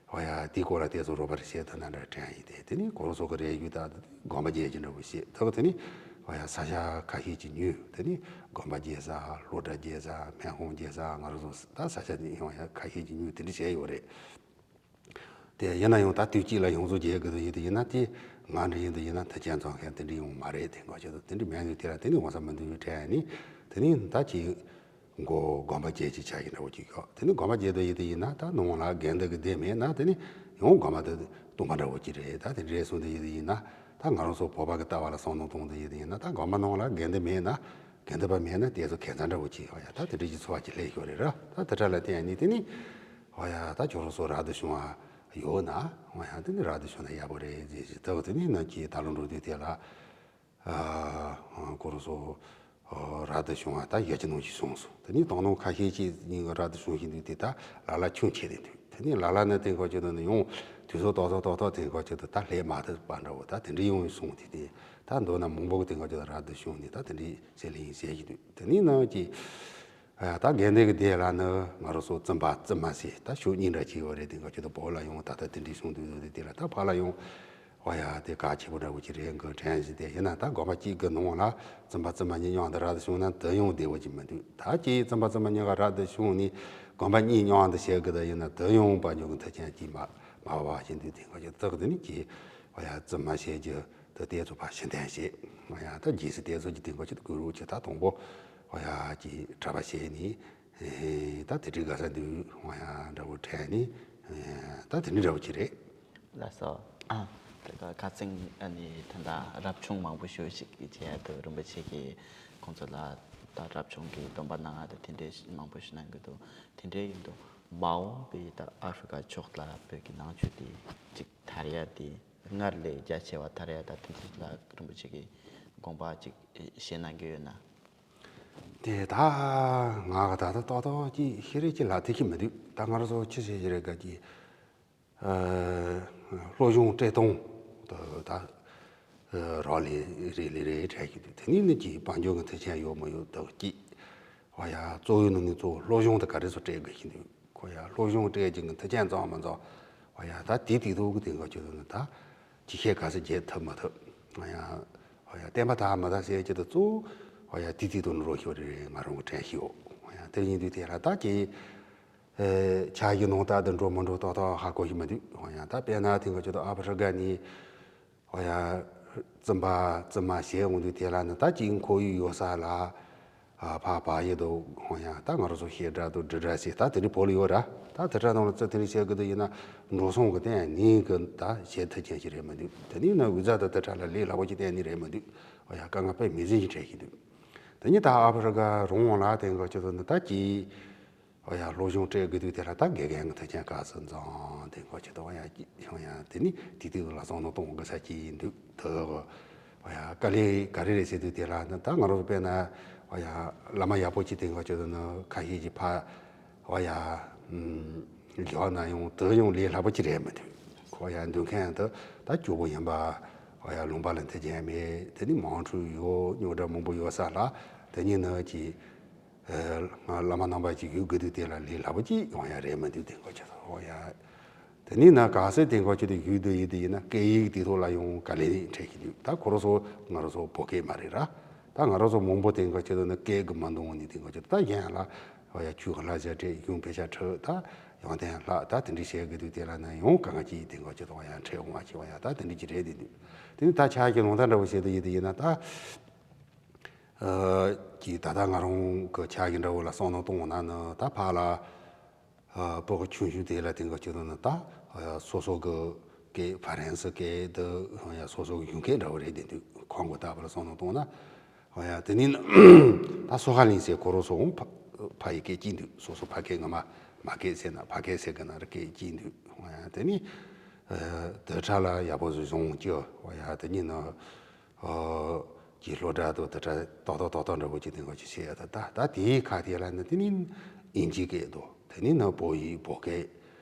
ཨོ་ཡ་དེའི་སྐོར་ལ་དེ་ཚོ་རོགས་པ་རེ་བྱེད་ཐུབ་ན་འདྲ་དྲན་ཡིན། དེ་དེ་ནི་ཁོ་རང་ཚོ་གི་རེ་ཡུལ་ད་དགོན་པ་རྒྱག་ཅིག་འདྲ་བོ་བྱེད་ཐུབ་གི་དེ་ནི་ཨོ་ཡ་ས་ཆ་ཁ་ཤས་ཅིག་ཉོས། དེ་ནི་དགོན་པ་རྒྱག་ས་སློབ་གྲྭ་རྒྱག་ས་སྨན་ཁང་རྒྱག་ས་ང་རང་ཚོ་ད་ས་ཆ་དེ་ཡང་ཡ་ཁ་ཤས་ཅིག་ཉོས་དེ་འདྲ་བྱས་ཡོད་རེད། དེ་ཡིན་ན་ཡང་ད་དུས་གཅིག་ལ་ཡོངས་རྫོགས་རྒྱག་དགོས་དོན་ཡིན་དུ་ཡིན་ན་དེ་ང་འདྲ་ཡིན་དུ་ཡིན་ན་ཐུགས་ཆེན་ཚང་མཁན་དེ་འདྲ་ཡོང་མ་རེད། དེ་འགོ་ཁྱོད་དེ་འདྲ་མེད་དུས་དེ་ལ་དེ་ནི་གོང་ས་མི་འདུག་དྲན་ནི་དེ་ནི་ད་ཅིག་མགོ་དགོན་པ་རྒྱག་ཅིག་ཆགས་ཀྱི་འདྲ་བོ་ཅིག་ཡོད། དེ་ནི་དགོན་པ་རྒྱག་དུ་ཡིན་དུ་ཡིན་ན་ད་ནང་ལ་དགེ་འདུན་གྱི་སྡེ་མེད་ན་དེ་ནི་ཡང་དགོན་པ་དེ་སྟོང་པ་འདྲ་བོ་ཅིག་རེད། ད་དེ་འདྲ་སོང་དུ་ཡིན་དུ་ཡིན་ན་ད་ང་རང་ཚོ་བོད་པ་གི་ལྟ་བ་ལ་བསམ་བློ་གཏོང་དུ་ཡིན་དུ་ཡིན་ན་ད་དགོན་པ་ནང་ལ་དགེ་འདུན་མེད་ན་དགེ་འདུན་པ་མེད་ན་དེ་ཚོ་ཁེ་བཟང་འདྲ་བོ་ཅིག་ཡོད་ཡ། ད་དེ་འདྲ་ཅིག་འཚོ་བ་ཅིག་ལས་ཤོར་རེད་ར། ད་དེ་འདྲ་ལ་བརྟེན་ནི་དེ་ནི། ཨོ་ཡ་ད་ཁྱོད་རང་ཚོ་རབ་ཏུ་བྱུང་བ་ཡོད་ན། ཨོ་ཡ་དེ་ནི་རབ་ཏུ་བྱུང་ན་ཡག་པོ་རེད་ཟེར་ཞིག་ད་ག་དེ་ནི་ནང་གི་ད་ལོ་འགྲོ་དུས་དེ་ལ། ཨ་ཁོ་རང་ཚོ་རབ་ཏུ་བྱུང་བ་ད་བརྒྱད་ཅུ་ནང་བཞིན་སོང་སོང་། དེ་ནི་དང་ནང་ཁ་ཤས་ཅིག་ཉིན་གི་རབ་ཏུ་བྱུང་བཞིན་དུས་དེ་ད་ལ་ལ་ཆུང་ཆེ་དེ་འདུག་དེ་ནི་ལ་ལ་ནི་དེ་འགོ་ཁྱོད་ནི་ཡང་དུས་ཚོད་ཏོག་ཏོག་ཏོག་ཏོག་དེ་འགོ་ཁྱོད་ད་ལྷད་མ་ཐུབ་པ་འདྲ་བོ་ད་དེ་འདྲ་ཡོང་སོང་དེ་དེ་ད་མདོར་ན་མང་པོ་གི་དེ་འགོ་ཁྱོད་རབ་ཏུ་བྱུང་ནི་ད་དེ་འདྲའི་ཟེར་ལེ་ཡིན་ཟེར་བཞིན་དུས་དེ་ནི་ནང་གི། ད་དགེ་འདུན་གྱི་སྡེ་ལ་ནི་ང་རང་ཚོ་བཙུན་པ་བཙུན་མ་ཟེར་ད་ཕྱོགས་གཉིས་འདྲ་ཅིག་ཡོད་རེད། དེ་འགའ་ཁྱོད་ཚོ་བོད་ལ་ཡོང་ད་ལྟ་དེ་འདྲའི་གསུང་དུས་དེ་ལ་ད་ཕར་ལ་ཡོང་། ཨོ་ཡ་དེ་གལ་ཆེ་པོ་འདྲ་བོ་ཅིག་རེད་འགོ་དྲན་བཞིན་དེ་ཡིན་ན་ད་དགོན་པ་གཅིག་གི་ནང་ལ་བཙུན་པ་བཙུན་མ་གཉིས་མཉམ་དུ་རབ་ཏུ་བྱུང་ན་དེ་ཡང་བདེ་བོ་ཅིག་མི་འདུག་ད་ཅིག་བཙུན་པ་བཙུན་མ་གཉིས་ཀ་རབ་ཏུ་བྱུང་ནས་དགོན་པ་གཉིས་མཉམ་དུ་བྱེད་དགོས་ད་ཡིན་ན་དེ་ཡང་དཔལ་འབྱོར་གྱི་མཐུན་རྐྱེན་ཅིག་མ་མ་བ་བཞིན་དུས་དེ་འགའ་ཁྱོད་ཚོ་དེ་ནི་ཅིག་ཨོ་ཡ་བཙུན་མ་བྱེད་རྒྱུ། ད་དེ་ཚོ་ཕར་ཕྱིར་འཐེན་བྱེད། ང་ཡང་ད་རྗེས་སུ་དེ་ཚོ་གི་དེ་འགོ་ཁྱོད་དགོས་རོགས་ཀྱི་ད་དང་པོ་ང་ཡང་གི་གྲྭ་པ་བྱས་ནི། ད་དེ་འདྲའི་དགའ་ས་འདུག་ང་ཡང་འདྲ་བོ་དྲན་ནི། ད་དེ་འདྲའི་འདྲ་བོ་ཅིག་རེད། ལགས་སོ། ཨ། དེ་ག་ཁ་སང་ཨ་ནི་ད་ལྟ་རབ་བྱུང་མང་པོ་ཞུ་ཞིག་གི་བྱས་ཡ་དུ་རིན་པོ་ཆེ་གི་ཁོང་ཚོ་ལ་ད་རབ་བྱུང་གི་སྡོམ་པ་གནང་ཡ་དུ་དེ་འདྲའི་མང་པོ་ཞུ་གནང་གི་འདུག་དེ་འདྲའི་ཡིན་དུ་མ་འོངས་པའི་ད་ཨ་ཧྥི་རི་ཀ་ཕྱོགས་ལ་བོད་ཀྱི་ནང་ཆོས་དེ་ཅིག་དར་ཡ་དེ། སྔར་ལས་རྒྱ་ཆེ་བ་དར་ཡ་ད་དེ་ཚོ་ལ་རིན་པོ་ཆེ་གིས་དགོངས་པ་ཅིག་བཞེས་གནང་གི་ཡོད་ན། དེ་ད་ང་ག་ད་ད་ཏོག་ཏོག་ཅིག་ཤེས་རིག་ཅིག་ལ་ཐེ་གི་མི་འདུག་ད་ང་རང་ཚོ་ཅི་བྱེད་ཀྱི་རེད་ག་ཅིག་ཨ་སློབ་སྦྱོང་སྤྲད་སྟངས་ད་ད་རག་ལས་རེད་ལས་རེད་དྲན་གྱི་འདུག་དེ་ནི་ནི་ཅིག་དཔལ་འབྱོར་གྱི་མཐུན་རྐྱེན་ཡོད་མ་ཡོད་དག་ཅིག་ཨོ་ཡ་གཙོ་བོའི་ནང་ནས་གཙོ་བོ་སློབ་སྦྱོང་དེ་ག་རེ་ཚོ་སྤྲད་དགོས་ཀྱི་འདུག་ཁོ་ཡ་སློབ་སྦྱོང་སྤྲད་ཀྱི་མཐུན་རྐྱེན་འཛོམས་མ་འཛོམས། ཨོ་ཡ་ད་དེ་དེ་ཐོག་གི་དེ་འགའ་ཁྱོད་ཚོ་ནི་ད་ཅི་བཤད་ག་ཚོད་བརྗེད་ཐུབ་མ་ཐུབ། ཨོ་ཡ་ཨོ་ཡ་བསྟན་པ་དར་མ་དར་ཟེར་གྱི་ད་གཙོ་བོ་ཨོ་ཡ་དེ་དེ་ཐོག་ནས་རོགས་ཤོར་རེ་རེ་ང་རང་གི་དྲན་ཤེས་ཡོད། ཨོ་ཡ་དེ་ཡིན་དུས་དེ་ལ་ད་ཀྱི་ཆ་གི་ནང་ལྟར་དུ་འགྲོ་མི་འགྲོ་ཏག་ཏག་ཧ་གོ་ཤེས་མི་འདུག་ཨོ་ཡ་ད་དཔེར་ན་དེ་འགའ་ཁྱོད་ཚོ་ཨ་ཕི་རི་ཀ་ནས། ཨོ་ཡ། བཙུན་པ་བཙུན་མ་བྱས་འོང་དུས་དེ་ལ་ནི་ད་ཅིག་ཁོར་ཡུག་ཡོད་ས་ལ། ཨ་ཕ་བག་ཡོད་དོ། ཨོ་ཡ་ད་ང་རང་ཚོ་བཤད་གྲྭ་དང་འབྲི་གྲྭ་ཞིག་ད་དེ་འདྲའི་བོད་ལ་ཡོད་ར། ད་དེ་འདྲ་ནང་ལ་ཙི་དེ་འདྲ་བྱེད་དགོས་དུས་ཡིན་ན་འགྲོ་སོང་གི་སྟེང་ནས་གི་ད་བྱེད་ཐུབ་མཁན་ཞིག་རེད་མི་འདུག་དེ་ནས་ན་འུ་ཚ་ད་དེ་འདྲ་ལ་ལས་སླ་པོ་ཞིག་གཏན་ནས་རེད་མི་འདུག་ཨོ་ཡ་དཀའ་ངལ་དཔེ་མི་སྲིད་ཞིག་འཕྲད་ཀྱི་འདུག་དེ་ནས་ད་ཨ་ཕི་རི་ཀ་རང་དབང་ལ་དེ་འགའ་ཁྱོད་ཚོ་ནི་ད་ཅིག་ཨོ་ཡ་སློབ་སྦྱོང་སྤྲད་དགོས་དུས་དེ་ལ་ད་དགེ་རྒན་གྱི་མཐུན་རྐྱེན་ག་ཚོད་འཛོམས་དེ་འགོ་ཆེད་དུ་ཨོ་ཡ་ཡང་ཡང་དེ་ནི་དེ་དུས་ལ་བསམ་བློ་གཏོང་དགོས་ས་ཅིག་ཡིན་དུས་དུ་ཨོ་ཡ་དཀའ་ལས་ག་རེ་རེད་ཟེར་དུས་དེ་ལ་ནི་ད་ང་རང་ཚོ་དཔེར་ན་ཨོ་ཡ་བླ་མ་ཡག་པོ་ཅིག་དེ་འགོ་ཆེད་དུ་ནི་ཁ་ཤས་ཀྱི་ཕ་ཨོ་ཡ་བཞག་ན་ཡང་དུ་ཡང་ལས་སླ་པོ་ཅིག་རེད་མི་འདུག་ཁོ་ཡ་འདོན་མཁན་དུ་ད་སྐྱོ་པོ་ཡིན་པ་ཨོ་ཡ་ལུང་པ་ལ་མཐུན་རྐྱེན་མེད་དེ་ནི་མང་ཁྲུ་ཡོད་རྙོག་དྲ་མང་པོ་ཡོད་ས་ལ་དེ་ཉིད་ནི་ཅིག་ང་བླ་མ་རྣམ་པ་ཅིག་ཡོད་དགོས་དུས་དེ་ལ་ལས་སླ་པོ་ཅིག་ཡོང་ཡ་རེད་མི་འདུག་དེ་འགོ་ཆེད་དུ་ཨོ་ཡ། དེ་ནས་ན་ག་སེ་དེ་འགོ་ཆེད་དུ་ཡོད་དུ་ཡིན་དུ་ཡིན་ན་སྐད་ཡིག་དེ་ཐོག་ལ་ཡང་དཀའ་ལས་འཕྲད་ཀྱི་འདུག་ད་ཁོ་རང་ཚོ་ང་རང་ཚོ་བོད་སྐད་མ་རེད་ར། ད་ང་རང་ཚོ་མང་པོ་དེ་འགོ་ཆེད་དུ་ནི་སྐད་གི་མ་འདང་བ་ནི་དེ་འགོ་ཆེད་དུ་ད་གཞན་ལ་ཨོ་ཡ་ཆུ་ག་ལ་བཞག་སྤྲད་གཞུང་དཔེ་ཆ་ཁྲིད་ད་ཡང་དེ་ལྷག་ད་དེ་འདྲ་བྱེད་དགོས་དུས་དེ་ལ་ན་ཡང་གང་ག་ཅིག་དེ་འགོ་ཆེད་དུ་ཨོ་ཡ་འཕྲད་འོང་བ་ཅིག་ཨོ་ཡ་ད་དེ་འདྲ་ཅིག་རེད་དེ་འདུག་དེ་ནི་ད་ཆ་གི་ལུང་ཐང་འདྲ་བོ་བྱེད་དུ་ཡིན་དུ་ཡིན་ན་ད། ཨ་གི་ད་ལྟ་ང་རང་གི་ཆ་གི་འདྲ་བོ་ལ་བསམ་བློ་གཏོང་ན་ནི་ད་ཕར་ལ་ཨ་བོད་གི་ཆུང་ཆུང་དེ་ལ་དེང་གི་སྤྱི་དོན་ནི་ད་ཨ་སོ་སོ་གི་སྐད་ཧྥ་རན་སི་སྐད་དུ་ཡང་སོ་སོ་གི་གཞུང་སྐད་འདྲ་བོ་རེད་དེ་འདུག་ཁོང་གི་ལྟ་བུ་ལ་བསམ་བློ་གཏོང་ན་ཨ་ཡ་དེ་ནི་ད་སོ་ཧ་ལིང་ཟེར་ཁོ་རང་ཚོ་ཕ་ཕ་ཡི་སྐད་གཅིག་འདུག་སོ་སོ་ཕ་སྐད་ངོ་མ་མ་སྐད་ཟེར་ན་ཕ་སྐད་ཟེར་གི་ན་ར་སྐད་གཅིག་འདུག་ཨ་ཡ་དེ་ནི་ཨ་དེ་ཁྲ་ལ་ཡག་པོ་བཟོ་བྱུང་ཀྱི་ཨ་ཡ་དེ་ཉིད་ནི། ཨོ། གྱི་སློབ་གྲྭ་དུ་དེ་འདྲ་ཏག་ཏག་ཏག་ཏག་འདྲ་བོ་ཅིག་དེ་འགོ་ཅིག་བྱས་ཡ་ད་ད་ད་དེའི་ཁ་དེ་ལ་ནི་དེ་ནི་ཨིན་ཇི་སྐད་དོ་དེ་ནི་ནི་བོད་ཡིག་བོད་སྐད་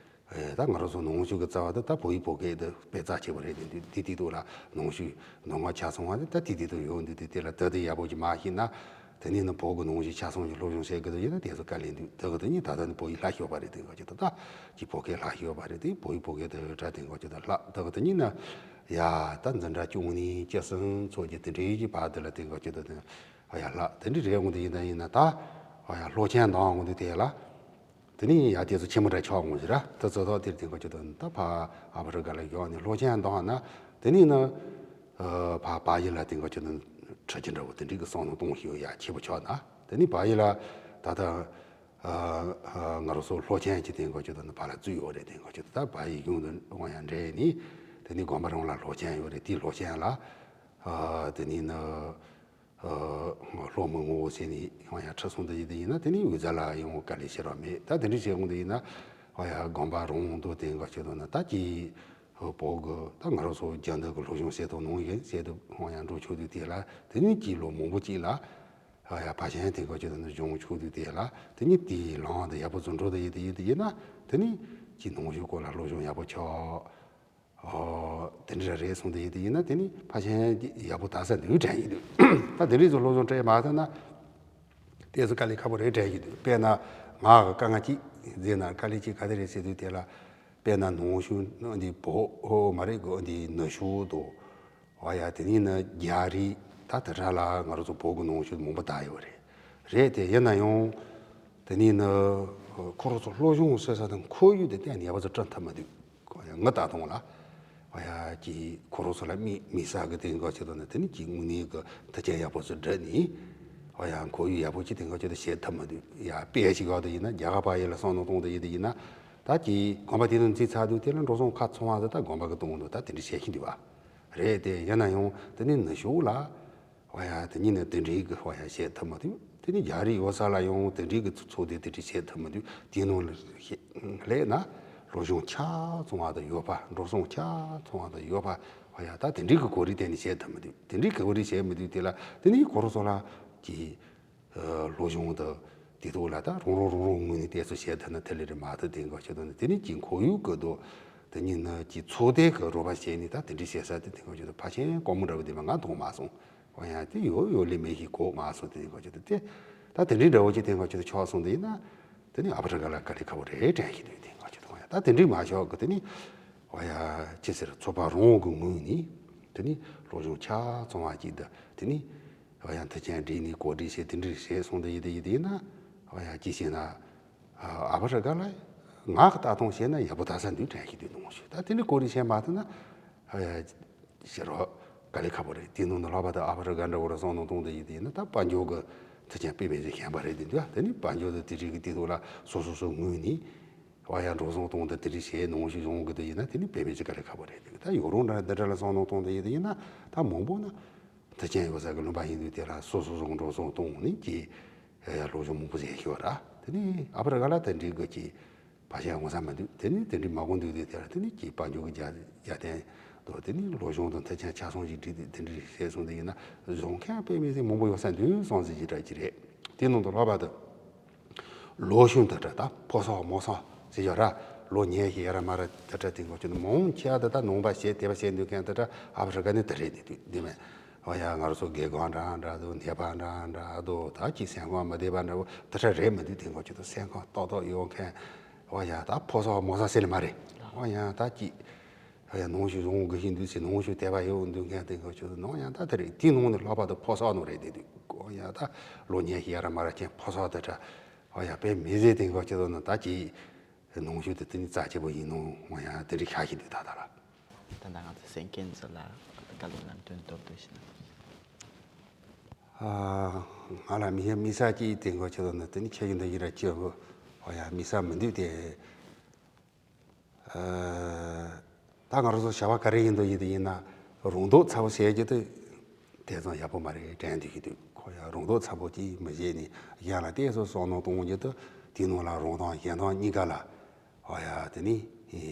ཨེ་ད་ང་རང་ཚོ་ནང་ཆོས་ཀྱི་རྩ་བ་དེ་ད་བོད་ཡིག་བོད་སྐད་དེ་དཔེ་རྩ་ཆེ་བ་རེད་དེ་དེ་དེ་དུས་ལ་ནང་ཆོས་ནང་ང་ཆ་ཚང་བ་དེ་ད་དེ་དེ་དུ་ཡོད་འདུག་དེ་དེ་ལ་ད་དེ་ཡག་པོ་ཅིག་མ་ཤེས་ན་དེ་ནི་ནི་བོད་ཀྱི་ནང་ཆོས་ཆ་ཚང་གི་སློབ་སྦྱོང་བྱེད་དགོས་དེ་ཡིན་ན་དེ་ཚོ་དཀའ་ལས་འདུག་དེ་གི་དེ་ནི་ད་ད་ནི་བོད་ཡིག་ལྷག་ཤོས་པ་རེད་དེ་འགོ་ཅིག་ད་ད་ཀྱི་བོད་སྐད་ལྷག་ཤོས་པ་རེད་དེ་བོད་ཡིག་བོད་སྐད་དེ་འདྲ་དེ་འགོ་ཅིག་ད་ལྷག་དེ་གི་དེ་ནི་ན། ཡ། ད་འཛིན་གྲྭ་བཅུ་གཉིས་བཅུ་གསུམ་ཚོ་གི་དེ་འདྲའི་གི་བར་དུ་ལ་དེ་འགོ་ཁྱེད་དུ་དེ་ཨ་ཡ་ལགས་དེ་འདྲ་རེད་འོང་དུ་ཡིན་ན་ཡིན་ན་ད་ཨ་ཡ་སློབ་ཆེན་འདང་འོང་དུ་དེ་ལ་དེ་ནི་ཡ་དེ་ཚོ་ཆེན་མོ་འདྲ་ཆགས་འོང་ཟེར་ར་དེ་ཚོ་ཐོག་དེར་དེ་འགོ་ཁྱེད་དུ་ད་ཕ་ཨ་བ་རི་ག་ལ་ཡོང་ནས་སློབ་ཆེན་འདང་ན་དེ་ནི་ན་ཕ་བ་ཡི་ལ་དེ་འགོ་ཁྱེད་དུ་ཁྲི་ཆེན་འདྲ་བོ་དེ་འདྲའི་གི་བསམ་བློ་གཏོང་ཤེས་ཡ་ཆེ་པོ་ཆགས་ན་དེ་ནི་བ་ཡི་ལ་ད་ལྟ། ང་རང་ཚོ་སློབ་ཆེན་གྱི་དེ་འགོ་ཁྱེད་དུ་ནི་བ་ལ་བཙུགས་ཡོད་རེད་དེ་འགོ་ཁྱེད་དུ་ད་བ་ཡི་གཞུང་དུ་དབང་ཡང་འདྲེས་ནི་དེ་ནི་དགོན་པ་རང་ལ་སློབ་ཆེན་ཡོད་རེད་དེའི་སློབ་ཆེན་ལ་དེ་ནི་ནི་སློབ་མི་ངོ་བོ་ཟེར་ནི་དབང་ཡང་ཁྲིད་སོང་དུ་ཡིན་དེ་ཡིན་ན་དེ་ནི་འུ་ཚ་ལ་ཡང་དཀའ་ལས་ཤེས་རོགས་མེད་ད་དེ་འདྲ་བྱེད་འོང་དུ་ཡིན་ན་དབང་ཡང་དགོན་པ་རང་དུ་དེ་འགོ་ཁྱེད་དུ་ནི་ད་ཀྱི་བོད་གི་ད་ང་རང་ཚོ་རྒྱ་འདི་གི་སློབ་སྦྱོང་བྱེད་ཐུབ་ནང་ཡིན་བྱེད་ཐུབ་དབང་ཡང་འགྲོ་ཆོག་དུས་དེ་ལ་དེ་ནི་ཀྱི་ལོ་མང་པོ་ཅིག་ལ། ཨ་ཡ་ཕ་ཆེན་དེ་འགོ་ཁྱེད་དུ་ནི་གཞུང་ཆུང་དུས་དེ་ལ་དེ་ནི་དེའི་ལང་དུ་ཡག་པོ་བཟོ་འགྲོ་དུ་ཡིན་དུ་ཡིན་དུ་ཡིན་ན་དེ་ནི་ཅི་ནང་ཞུ་སྐོར་ལ་སློབ་སྦྱོང་ཡག་པོ་ཆོག་ཨོ་དེ་འདྲ་རེད་སོང་དུ་ཡིན་དུ་ཡིན་ན་དེ་ནི་ཕ་ཆེན་ཡག་པོ་ད་ས་འདུག་དྲན་ཡིན་དུས་ད་དེ་རིགས་ཚོ་སློབ་སྦྱོང་སྤྲད་མ་ཐུབ་ན་དེ་ཚོ་དཀའ་ལས་ཁག་པོ་རེད་དྲན་ཡིན་དུས་དཔེར་ན་ང་གི་དཀའ་ངལ་གཅིག་ཟེར་ན་དཀའ་ལས་གཅིག་ག་དེ་རེད་ཟེར་དུས་དེ་ལ་དཔེར་ན་ནང་ཞུ་འདི་བོད་ཨོ་མ་རེད་གོ་འདི་ནུབ་ཕྱོགས་དུ། ཨོ་ཡ་དེ་ནི་ནི་རྒྱ་རིགས་ད་དེ་དྲ་ལ་ང་རང་ཚོ་བོད་ཀྱི་ནང་ཆོས་མང་པོ་དར་ཡོད་རེད། རེད་དེ་ཡིན་ན་ཡང་དེ་ནི་ནི་ཁོ་རང་ཚོ་སློབ་སྦྱོང་བྱེད་ས་དང་ཁོར་ཡུག་དེ་གཏན་ནས་ཡག་པོ་ཚོ་བསྐྲུན་ཐུབ་མི་འདུག་ཨོ་ཡ་ངི་ད་དུང་ལ་ཨོ་ཡ་ཀྱི་ཁོ་རང་ཚོ་ལ་དམིགས་དམིགས་བསལ་གྱི་དེ་འགོ་ཆེད་དུ་ནི་དེ་ནི་ཀྱི་དངོས་གནས་ཀྱི་མཐུན་རྐྱེན་ཡག་པོ་ཚོ་བསྒྲུབས་ནས་ཨོ་ཡ་ཁོར་ཡུག་ཡག་པོ་ཅིག་དེ་འགོ་ཆེད་དུ་བྱེད་ཐུབ་མི་འདུག་ཡ་དཔེ་ཞིག་ཡོད་དེ་ཡིན་ན་རྒྱ་གར་པ་ཡིན་ལ་བསམ་བློ་གཏོང་དེ་ཡིན་དེ་ཡིན་ན་ད་ཀྱི་དགོན་པ་དེ་ཚོ་འཛིན་ཚར་དུས་དེ་ལ་འགྲོ་སོང་ཁ་ཚང་བ་དེ་ད་དགོན་པ་གི་གཏོང་འདུག་ད་དེ་འདྲ་བྱེད་ཀྱི་འདུག་བ། རེད་དེ་ཡིན་ན་ཡང་དེ་ནི་ནུབ་ཕྱོགས་ལ་ཨོ་ཡ་དེ་ཉིད་ནི་དེ་འདྲའི་གི་ཨོ་ཡ་བྱེད་ཐུབ་མི་འདུག་དེ་ནི་རྒྱ་རིགས་ཡོད་ས་ལ་ཡང་དེ་འདྲའི་གི་ཚོགས་སྡེ་དེ་འདྲ་བྱེད་ཐུབ་མི་འདུག་དེའི་ནང་ལ་སླེབས་ན་སློབ་སྦྱོང་ཆ་ཚང་བ་དང་ཡོད་པ་འགྲོ་སོང་ཆ་ཚང་བ་དང་ཡོད་པ་ཨོ་ཡ་ད་དེ་འདྲའི་གི་གོ་རིམ་གཏན་ནས་བྱེད་ཐུབ་མི་འདུག་དེ་འདྲའི་གི་གོ་རིམ་བྱེད་མི་འདུག་དེ་ལ་དེ་ནི་ཁོ་རང་ཚོ་ལ་གི་སློབ་སྦྱོང་དང་དེ་ཐོག་ལ་ད་རང་རང་རང་རང་ངོས་ནས་དེ་ཚོ་བྱེད་ཐུབ་ན་དེ་ལས་རེད་མ་ཐུབ་དེ་འགོ་ཆེད་དུ་ནི་དེ་ནི་ཀྱི་ཁོར་ཡུག་གི་དོ་དེ་ཉིད་ནི་ཀྱི་ཚོགས་སྡེ་གི་རོགས་པ་བྱས་ནས་ད་དེ་འདྲའི་བྱེད་ས་དེ་དེ་འགོ་ཆེད་དུ་ཕ་ཆེན་དཀའ་མོ་འདྲ་བོ་དེ་མ་ང་མཐོང་མ་སོང་། འོ་ཡང་དེ་ཡོད་ཡོད་ལས་མེད་ཞིག་གོ་མ་སོང་དེ་འགོ་ཆེད་དུ་དེ་ད་དེ་འདྲའི་འདྲ་བོ་ཅིག་དེ་འགོ་ཆེད་དུ་ཆགས་སོང་དེ་ཡིན་ན་དེ་ནི་ཨ་ཕ་རི་ཀ་ལ་དཀའ་ལས་ཁག་པོ་རེད་དྲན་ཞིག་འདུག་དེ་འགོ་ཆེད་དུ་འོ་ཡང་ད་དེ་འདྲའི་མ་ཆགས་གི་དེ་ནི་འོ་ཡང་ཅི་ཟེར་ཚོགས་པ་རང་གི་ངོས་ནས་དེ་ནི་སློབ་སྦྱོང་ཆ་ཚང་བ་ཅིག་དང་དེ་ནི། ཨ་ཡ་མཐུན་རྐྱེན་སྒྲིག་ནས་གོ་སྒྲིག་བྱས་དེ་འདྲ་བྱས་སོང་དེ་ཡིན་དེ་ཡིན་དེ་ཡིན་ན་ཨ་ཡ་ཅི་བྱས་ན་ཨ་ཕ་རི་ཀ་ལ་ང་གི་ལྟ་སྟངས་བྱས་ན་ཡག་པོ་ད་ས་འདུག་དྲན་ཞིག་འདུག་གནང་ཞུ་ད་དེ་འདྲ་གོ་སྒྲིག་བྱས་མ་ཐུབ་ན་ཨ་ཡ་ཕྱི་རོགས་དཀའ་ལས་ཁག་པོ་རེད། དེ་ནང་དུ་ལྷག་པར་དུ་ཨ་ཕ་རི་ཀ་འདྲ་བོ་ར་སོང་ནང་གཏོང་དེ་ཡིན་དེ་ཡིན་ན་ད་དཔལ་འབྱོར་གི་མཐུན་རྐྱེན་དཔེ་མེད་ཅིག་ཞན་པ་རེད་དེ་འདུག་དེ་ནི་དཔལ་འབྱོར་དུ་དེ་རིགས་ཀྱི་དེ་ཐོག་ལ་སོ་སོ་སོ་ངོས་ནས་ཨ་ཡ་འགྲོ་སོང་གཏོང་དེ་དེ་རིགས་བྱས་གནང་ཞུ་ཡོང་གི་དེ་ཡིན་ན་དེ་ནི་དཔེ་མེད་ཅིག་དཀའ་ལས་ཁག་པོ་རེད་དེ་ད་ཡོ་རོབ་འདྲ་འདི་འདྲ་ལ་སོང་ནང་གཏོང་དེ་ཡིན་དེ་ཡིན་ན་ད་མང་པོ་ན། མཐུན་རྐྱེན་ཡོད་ས་གི་ལུང་པ་ཡིན་དུས་དེ་ལ་སོ་སོ་སོ་འགྲོ་སོང་གཏོང་ནས་ཀྱི་སློབ་སྦྱོང་མང་པོ་བྱས་ཤོག་ར། དེ་ནས་ཨ་ཕ་རི་ཀ་ལ་དེ་འདྲའི་གི་ཅིག་བར་ཆད་འོང་ས་མི་འདུག་དེ་ནས་དེ་འདྲའི་མ་གོ་འདུག་དུས་དེ་ལ་དེ་ནས་ཅིག་དཔལ་འབྱོར་གྱི་རྒྱ་རྒྱ་བསྟན་དང་། དེ་ནས་ལོ་གཞུང་དང་མཐུན་རྐྱེན་ཆ་ཚང་ཞིག་བསྒྲིགས་ཏེ་དེ་འདྲའི་བྱས་སོང་དེ་ཡིན་ན་བཟོ་མཁན་དཔེ་མི་སྲིད་མང་པོ་ཡོད་ས་འདུག་བསམ་ཟེར་གྱི་འདྲ་ཅིག་རེད། དེ་ནང་དུ་ལྷག་པར་དུ་ལོ་གཞུང་དེ་འདྲ་ད་ཕོ་གསར་མོ་གསར་ཟེར་ཡོད་ར། ལོ་ཉེ་ཞིག་ཡ་ར་མ་ར་དེ་འདྲ་དེ་འགོ་ཆུ་མང་ཆེ་བ་དེ་ད་ནང་པ་བྱས་དེ་པ་བྱས་འདུག་མཁན་དེ་འདྲ་ཨ་ཕ་རི་ཀ་ནས་དེ་རེད། དེ་དུས་འདི་མེད། ཨོ་ཡ། ང་རང་ཚོ་དགེ་རྒན་འདྲ་འདྲ་འདུག་ནད་པ་འདྲ་འདྲ་འདུག་ད་ཅིག་སེམས་ཁམས་མི་བདེ་བ་འདྲ་བོ་དེ་འདྲ་རེད་མི་འདུག་དེ་འགོ་ཆུ་དང་སེམས་ཁམས་ཏག་ཏག་ཡོད་མཁན། ཨོ་ཡ། ད་ཕོ་གསར་མོ་གསར་ཟེར་ལེ་མ་རེད། ཨོ་ཡ། ད་ཅིག་ཨོ་ཡ། ནང་ཆོས་བཟང་དགོས་ཤིག་འདུག་ཟེར། ནང་ཆོས་དད་པ་ཡོད་འདུག་མཁན་དེ་འགོ་ཆུ་དང་ནང་ཡང་ད་དེ་རེད། དེའི་ནང་ནས་ལྷག་པར་དུ་ཕོ་གསར་ནང་རེད། དེ་དུས་ཨོ་ཡ། ད་ལོ་ཉེ་ཞིག་ཡ་ར་མ་ར་ཅན་ཕོ་གསར་དེ་འདྲ་ཨོ་ཡ། དཔེ་མི་སྲིད་དེ་འགོ་ཆུ་དང་ནང་ད་ཅིག་ནང་ཆོས་དེ་དེ་ནི་རྩ་ཆེ་པོ་ཡིན་ནོ། ཨོ་ཡ། དེ་འདྲ་ཤ་ཞིག་འདུག་ད་ལྟ་ལ། ད་ལྟ་ང་ཚོ་གསན་མཁན་ཚོ་ལ་བཀའ་སློབ་ལམ་སྟོན་མདོར་བསྡུས་ཤིག་གནང་། ཨ། ང་ལ་མི་ཡ་མི་ས་ཅིག་དེ་འགོ་ཆུ་དང་ནི་དེ་ནི་ཁྱེད་ཀྱི་འདི་ཡི་ར་ཅི་བོ། ཨོ་ཡ། མི་ས་མི་འདུག་དེ། ཨ། ད་ང་རང་ཚོ་བྱ་བ་ག་རེ་ཡིན་འདུག་ཡིན་དུ་ཡིན་ན་རང་ལྡོག་ཚ་བོ་བྱས་རྒྱུ་དེ་དེ་ཙམ་ཡག་པོ་མ་རེད་དྲན་འདུག་ཡིན་དུས། ཁོ་ཡ་རང་ལྡོག་ཚ་བོ་ཅིག་མི་བྱེད་ནས་གཞན་ལ་ཏོག་ཙམ་བསམ་མནོ་གཏོང་རྒྱུ་དེ་དེའི་ནང་ལ་རང་དང་གཞན་དང་གཉིས་ཀ་ལ། ཨོ་ཡ། དེ་ནི་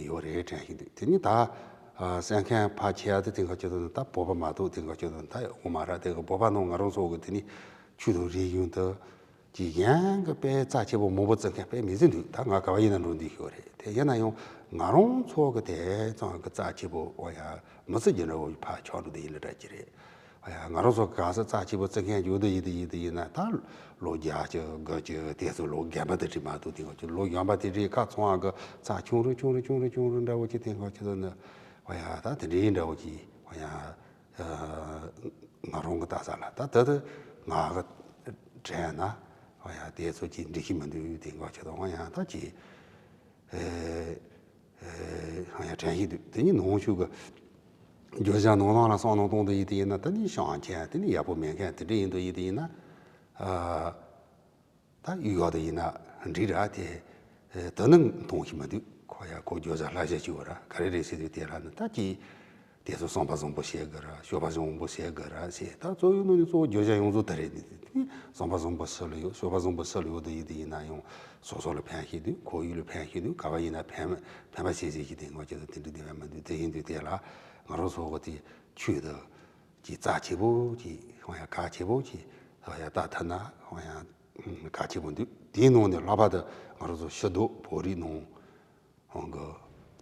ཡོད་རེད་དྲན་གྱི་འདུག་དེ་ནི་ད་ཨ་གསན་མཁན་ཕལ་ཆེ་བ་དེ་དེ་འགོ་ཆུ་དང་ད་བོད་པ་མ་གཏོགས་དེ་འགོ་ཆུ་དང་ད་ཡོད་མ་རེད། དེ་གི་བོད་པ་ནང་ང་རང་ཚོ་གི་དེ་ནི་ཆོས་དང་རིག་གཞུང་དེ་ཅིག་གཞན་གི་དཔེ་རྩ་ཆེ་པོ་མང་པོ་བརྩི་མཁན་དཔེ་མི་སྲིད་འདུག་ད་ང་ག་བ་ཡིན་ན་འགྲོ་འདི་ཤོད་རེད། དེ་ཡིན་ན་ཡང་ང་རང་ཚོ་གི་དེ་ཙམ་གི་རྩ་ཆེ་པོ་ཨོ་ཡ་མི་བརྩི་རྒྱུ་འདྲ་བོ་ཕར་ཆགས་འགྲོ་དེ་ཡིན་ལ་འདྲ་གི་རེད། ཨ་ཡ། ང་རང་ཚོ་ག་ས་རྩ་ཆེ་པོ་བརྩི་མཁན་ཡོད་དུ་ཡིན་དུ་ཡིན་དུ་ཡིན་ན་ད་ལོ་བརྒྱད་ཅུ་དགུ་བཅུ་དེ་ཚོ་ལོ་རྒན་པ་དེ་འདྲ་མ་གཏོགས་དེ་འགོ་ཆུ་ལོ་གཞོན་པ་དེ་འདྲའི་ཁ་ཚང་བ་གི་རྩ་ཆུང་རུ་ཆུང་རུ་ཆུང་རུ་ཆུང་རུ་འདྲ་བོ་ཅིག་དེ་འགོ་ཆུ་དུ་ནི་ཨོ་ཡ་ད་དེ་འདྲའི་འདྲ་བོ་ཅིག་ཨོ་ཡ་ང་རང་གི་ལྟ་ས་ལ་ད་ད་དུ་ང་གི་དྲན་ན་ཨོ་ཡ་དེ་ཚོ་ཅིག་འགྲིག་གི་མི་འདུག་དེ་འགོ་ཆུ་དུ་ཨོ་ཡ་ད་ཅིག་ཨེ། ཨེ། ཧང་ཡང་དྲན་ཤེས་འདུག་དེ་ནི་ནང་ཆོས་ཀྱི་བརྗོད་བྱ་ནང་ལོགས་ལ་བསམ་བློ་གཏོང་དུ་ཡིན་དེ་ཡིན་ན་ད་ནི་ཤང་ཆེན་དེ་ནི་ཡག་པོ་མེད་མཁན་དེ་འདྲ་ཡིན་དུ་ཡིན་དེ་ཡིན་ན། ཨ། ད་ཡུལ་ཡག་དུ་ཡིན་ན་འགྲིག་ར་དེ། ཨེ། དེ་ནི་མཐོང་ཤེས་མི་འདུག་ཁོ་ཡ་ཁོ་བརྗོད་བྱ་ལྷ་བྱ་ཅིག་ཡོད་ར་ག་རེ་རེད་ཟེར་དུས་དེ་ལ་ནི་ད་ཀྱི། དེ་ཚོ་བསམ་པ་བཟང་པོ་བྱེད་དགོས་ར་སྤྱོད་པ་བཟང་པོ་བྱེད་དགོས་ར་ཟེར། ད་གཙོ་བོའི་ནང་ནས་གཙོ་བོ་བརྗོད་བྱ་ཡོངས་རྫོགས་དེ་རེད། དེ་ནི་བསམ་པ་བཟང་པོ་སུ་ལ་ཡོད་སྤྱོད་པ་བཟང་པོ་སུ་ལ་ཡོད་དུ་ཡིན་དུ་ཡིན་ན་ཡང་། སོ་སོ་ལ་ཕན་ཤེས་དུས་ཁོར་ཡུག་ལ་ཕན་ཤེས་དུས་ག་བ་ཡིན་ན་ཕན་ཕན་པ་བྱེད་ཟེར་གྱི་དེ་ངོ་ཅི་ལ་དེ་འདྲ་བདེ་བ་མི་འདུག་དེ་ཡིན་དུས་དེ་ལ་ང་རང་ཚོ་གི་དེ་ཆོས་དང་གི་རྩ་ཆེ་པོ་གི་ཧོང་ཡ་གལ་ཆེ་པོ་གི་ཧོང་ཡ་ལྟ་ཐུབ་ན་ཧོང་ཡ་གལ་ཆེ་པོ་འདུག་དེའི་ནང་ནས་ལྷག་པར་དུ་ང་རང་ཚོ་ཕྱི་སྡོད་བོད་རིགས་ནང་ཧོང་གི་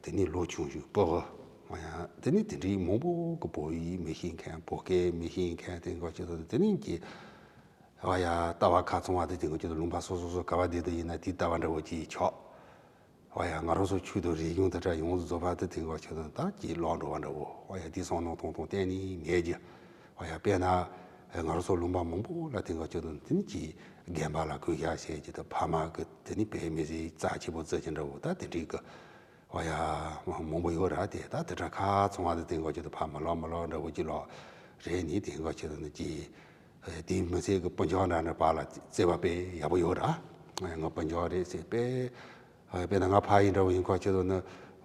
དེ་ནས་ལོ་ཆུང་ཆུང་སྤུ་གུ་ཧོང་ཡ་དེ་ནས་དེ་འདྲའི་མང་པོ་གི་བོད་ཡིག་མི་ཤེས་མཁན་བོད་སྐད་མི་ཤེས་མཁན་དེ་འགོ་ཅི་ལ་དེ་ནས་ཀྱི། ཨ་ཡ། ལྟ་བ་ཁ་ཚང་བ་དེ་དེ་ངོ་ཅི་ལ་ལུང་པ་སོ་སོ་སོ་ག་བ་བསྡད་དུ་ཡིན་ན་དེའི་ལྟ་བ་འདྲ་བོ་ཅིག་ཆགས། ཨ་ཡ། ང་རང་ཚོ་ཆོས་དང་རིག་གཞུང་དེ་འདྲ་ཡོངས་སུ་རྫོགས་པ་དེ་དེ་ངོ་ཅི་ལ་ད་ཀྱི་ལོག་འགྲོ་བ་འདྲ་བོ། ཨ་ཡ། དེ་བསམ་མནོ་གཏོང་གཏོང་གཏན་ནས་མེད་ཀྱི། ཨ་ཡ། དཔེར་ན་ང་རང་ཚོ་ལུང་པ་མང་པོ་ལ་དེ་ངོ་ཅི་ལ་དེ་ནི་ཀྱི་རྒན་པ་ལ་གུས་ཞབས་བྱེད་ཀྱི་དང་ཕ་མ་གི་དེ་ནི་དཔེ་མི་སྲིད་རྩ་ཆེ་པོ་བརྩི་ཀྱི་འདྲ་བོ་ད་དེ་འདྲའི་གི། ཨོ་ཡ། མང་པོ་ཡོད་ར་དེ་ད་དེ་འདྲ་ཁ་ཚང་བ་དེ་དེ་འགོ་ཅི་ལ་ཕར་མི་ལོག་མི་ལོག་འདྲ་བོ་ཅི་ལོག་རེད་ནི་དེ་འགོ་ཅི་ལ་ནི་ཅི། དེ་མི་ཚེ་གི་སྤུན་ཀྱག་འདྲ་འདྲ་བར་ལ་བརྩེ་བ་དཔེ་ཡག་པོ་ཡོད་ར། ང་སྤུན་ཀྱག་རེད་ཟེར་དཔེ། དཔེར་ན་ང་ཕ་ཡིན་འདྲ་བོ་ཡིན་ཁ་ཅི་ལ་ནི་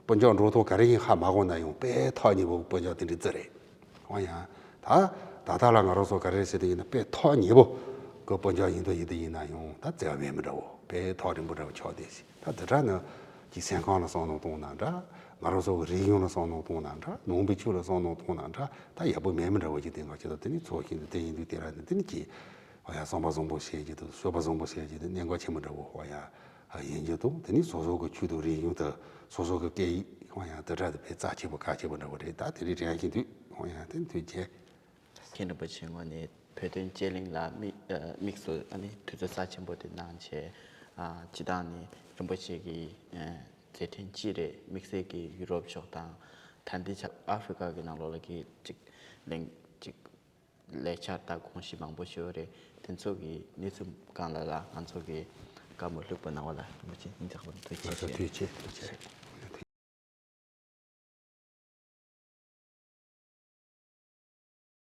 སྤུན་ཀྱག་འགྲོ་ཐོག་ག་རེ་ཡིན་ཧ་མ་གོ་ན་ཡང་དཔེ་ཐག་ཉེ་བོ་སྤུན་ཀྱག་དེ་འདྲའི་བརྩི་རེད། ཨོ་ཡ། ད་ད་ལྟ་ལ་ང་རང་ཚོ་ག་རེ་ཟེར་དུ་ཡིན་ན་དཔེ་ཐག་ཉེ་པོ་གི་སྤུན་ཀྱག་ཡིན་དུ་ཡིན་དུ་ཡིན་ན་ཡང་ད་བརྩེ་བ་མེད་མི་འདྲ་བོ་དཔེ་ཐག་རིང་པོ་འདྲ་བོ་ཆགས་བསྡད་ཟིན། ད་འདི་འདྲ་ནི་ཀྱི་སེམས་ཁམས་ལ་བསམ་བློ་གཏོང་ན་འདྲ། ང་རང་ཚོ་གི་རིག་གཞུང་ལ་བསམ་བློ་གཏོང་ན་འདྲ། ནང་པའི་ཆོས་ལ་བསམ་བློ་གཏོང་ན་འདྲ། ད་ཡག་པོ་མེད་མི་འདྲ་བོ་ཅིག་དེ་ང་ཁྱེད་ཚོ་དེ་ནི་ཚོགས་ཤིང་དུ་དེ་ཡིན་དུས་དེ་ར་ནི་དེ་ནི་ཀྱི་ཨོ་ཡ་བསམ་པ་བཟང་པོ་བྱེད་ཀྱི་འདུག་སྤྱོད་པ་བཟང་པོ་བྱེད་ཀྱི་འདུག་གནད་འགག་ཆེན་པོ་འདྲ་བོ་ཨོ་ཡ་ཡིན་རྒྱུ་དང་དེ་ནི་སོ་སོ་གི་ཆོས་དང་རིག་གཞུང་དང་སོ་སོ་གི་སྐད་ཡིག་ཨོ་ཡ་དེ་འདྲ་དེ་དཔེ་རྩ་ཆེ་པོ་གལ་ཆེ་པོ་འདྲ་བོ་རེད། ད་དེ་རིགས་དྲན་གྱི་འདུག་ཨོ་ཡ་དེ་ནི་ཐུགས་རྗེ་ཆེ། མཁན་རིན་པོ་ཆེ་ངོས་ནས་བོད་དོན་དཔྱད་གླེང་ལ་དམིགས་ཨ་དམིགས་སུ་ཨ་ནི་དུས་ཚོད་རྩ་ཆེན་པོ་དེ་གནང་བྱས། ཨ་སྤྱི་བཏང་ནི་རིན་པོ་ཆེ་གི་ཨ་མཛད་འཕྲིན་ཅི་རེད། དམིགས་བསལ་གྱི་ཡུ་རོབ་ཕྱོགས་དང་ད་ལྟའི་ཆར་ཨ་ཧྥི་རི་ཀ་གི་ནང་ལོགས་ལ་གི་ཅིག་གླེང་ཅིག་ལས་འཆར་དང་དགོངས་གཞི་མང་པོ་ཞིག་ཡོད་རེད། དེ་ཚོ་གི་གནས་ཚུལ་སྒང་ལ་ལ་ང་ཚོ་གི་བཀའ་མོལ་ལྷུག་པོ་གནང་བ་ལ་རིན་པོ་ཆེ་སྙིང་ཐག་པ་ནས་ཐུགས་རྗེ་ཆེ། ཐུགས་རྗེ་ཆེ།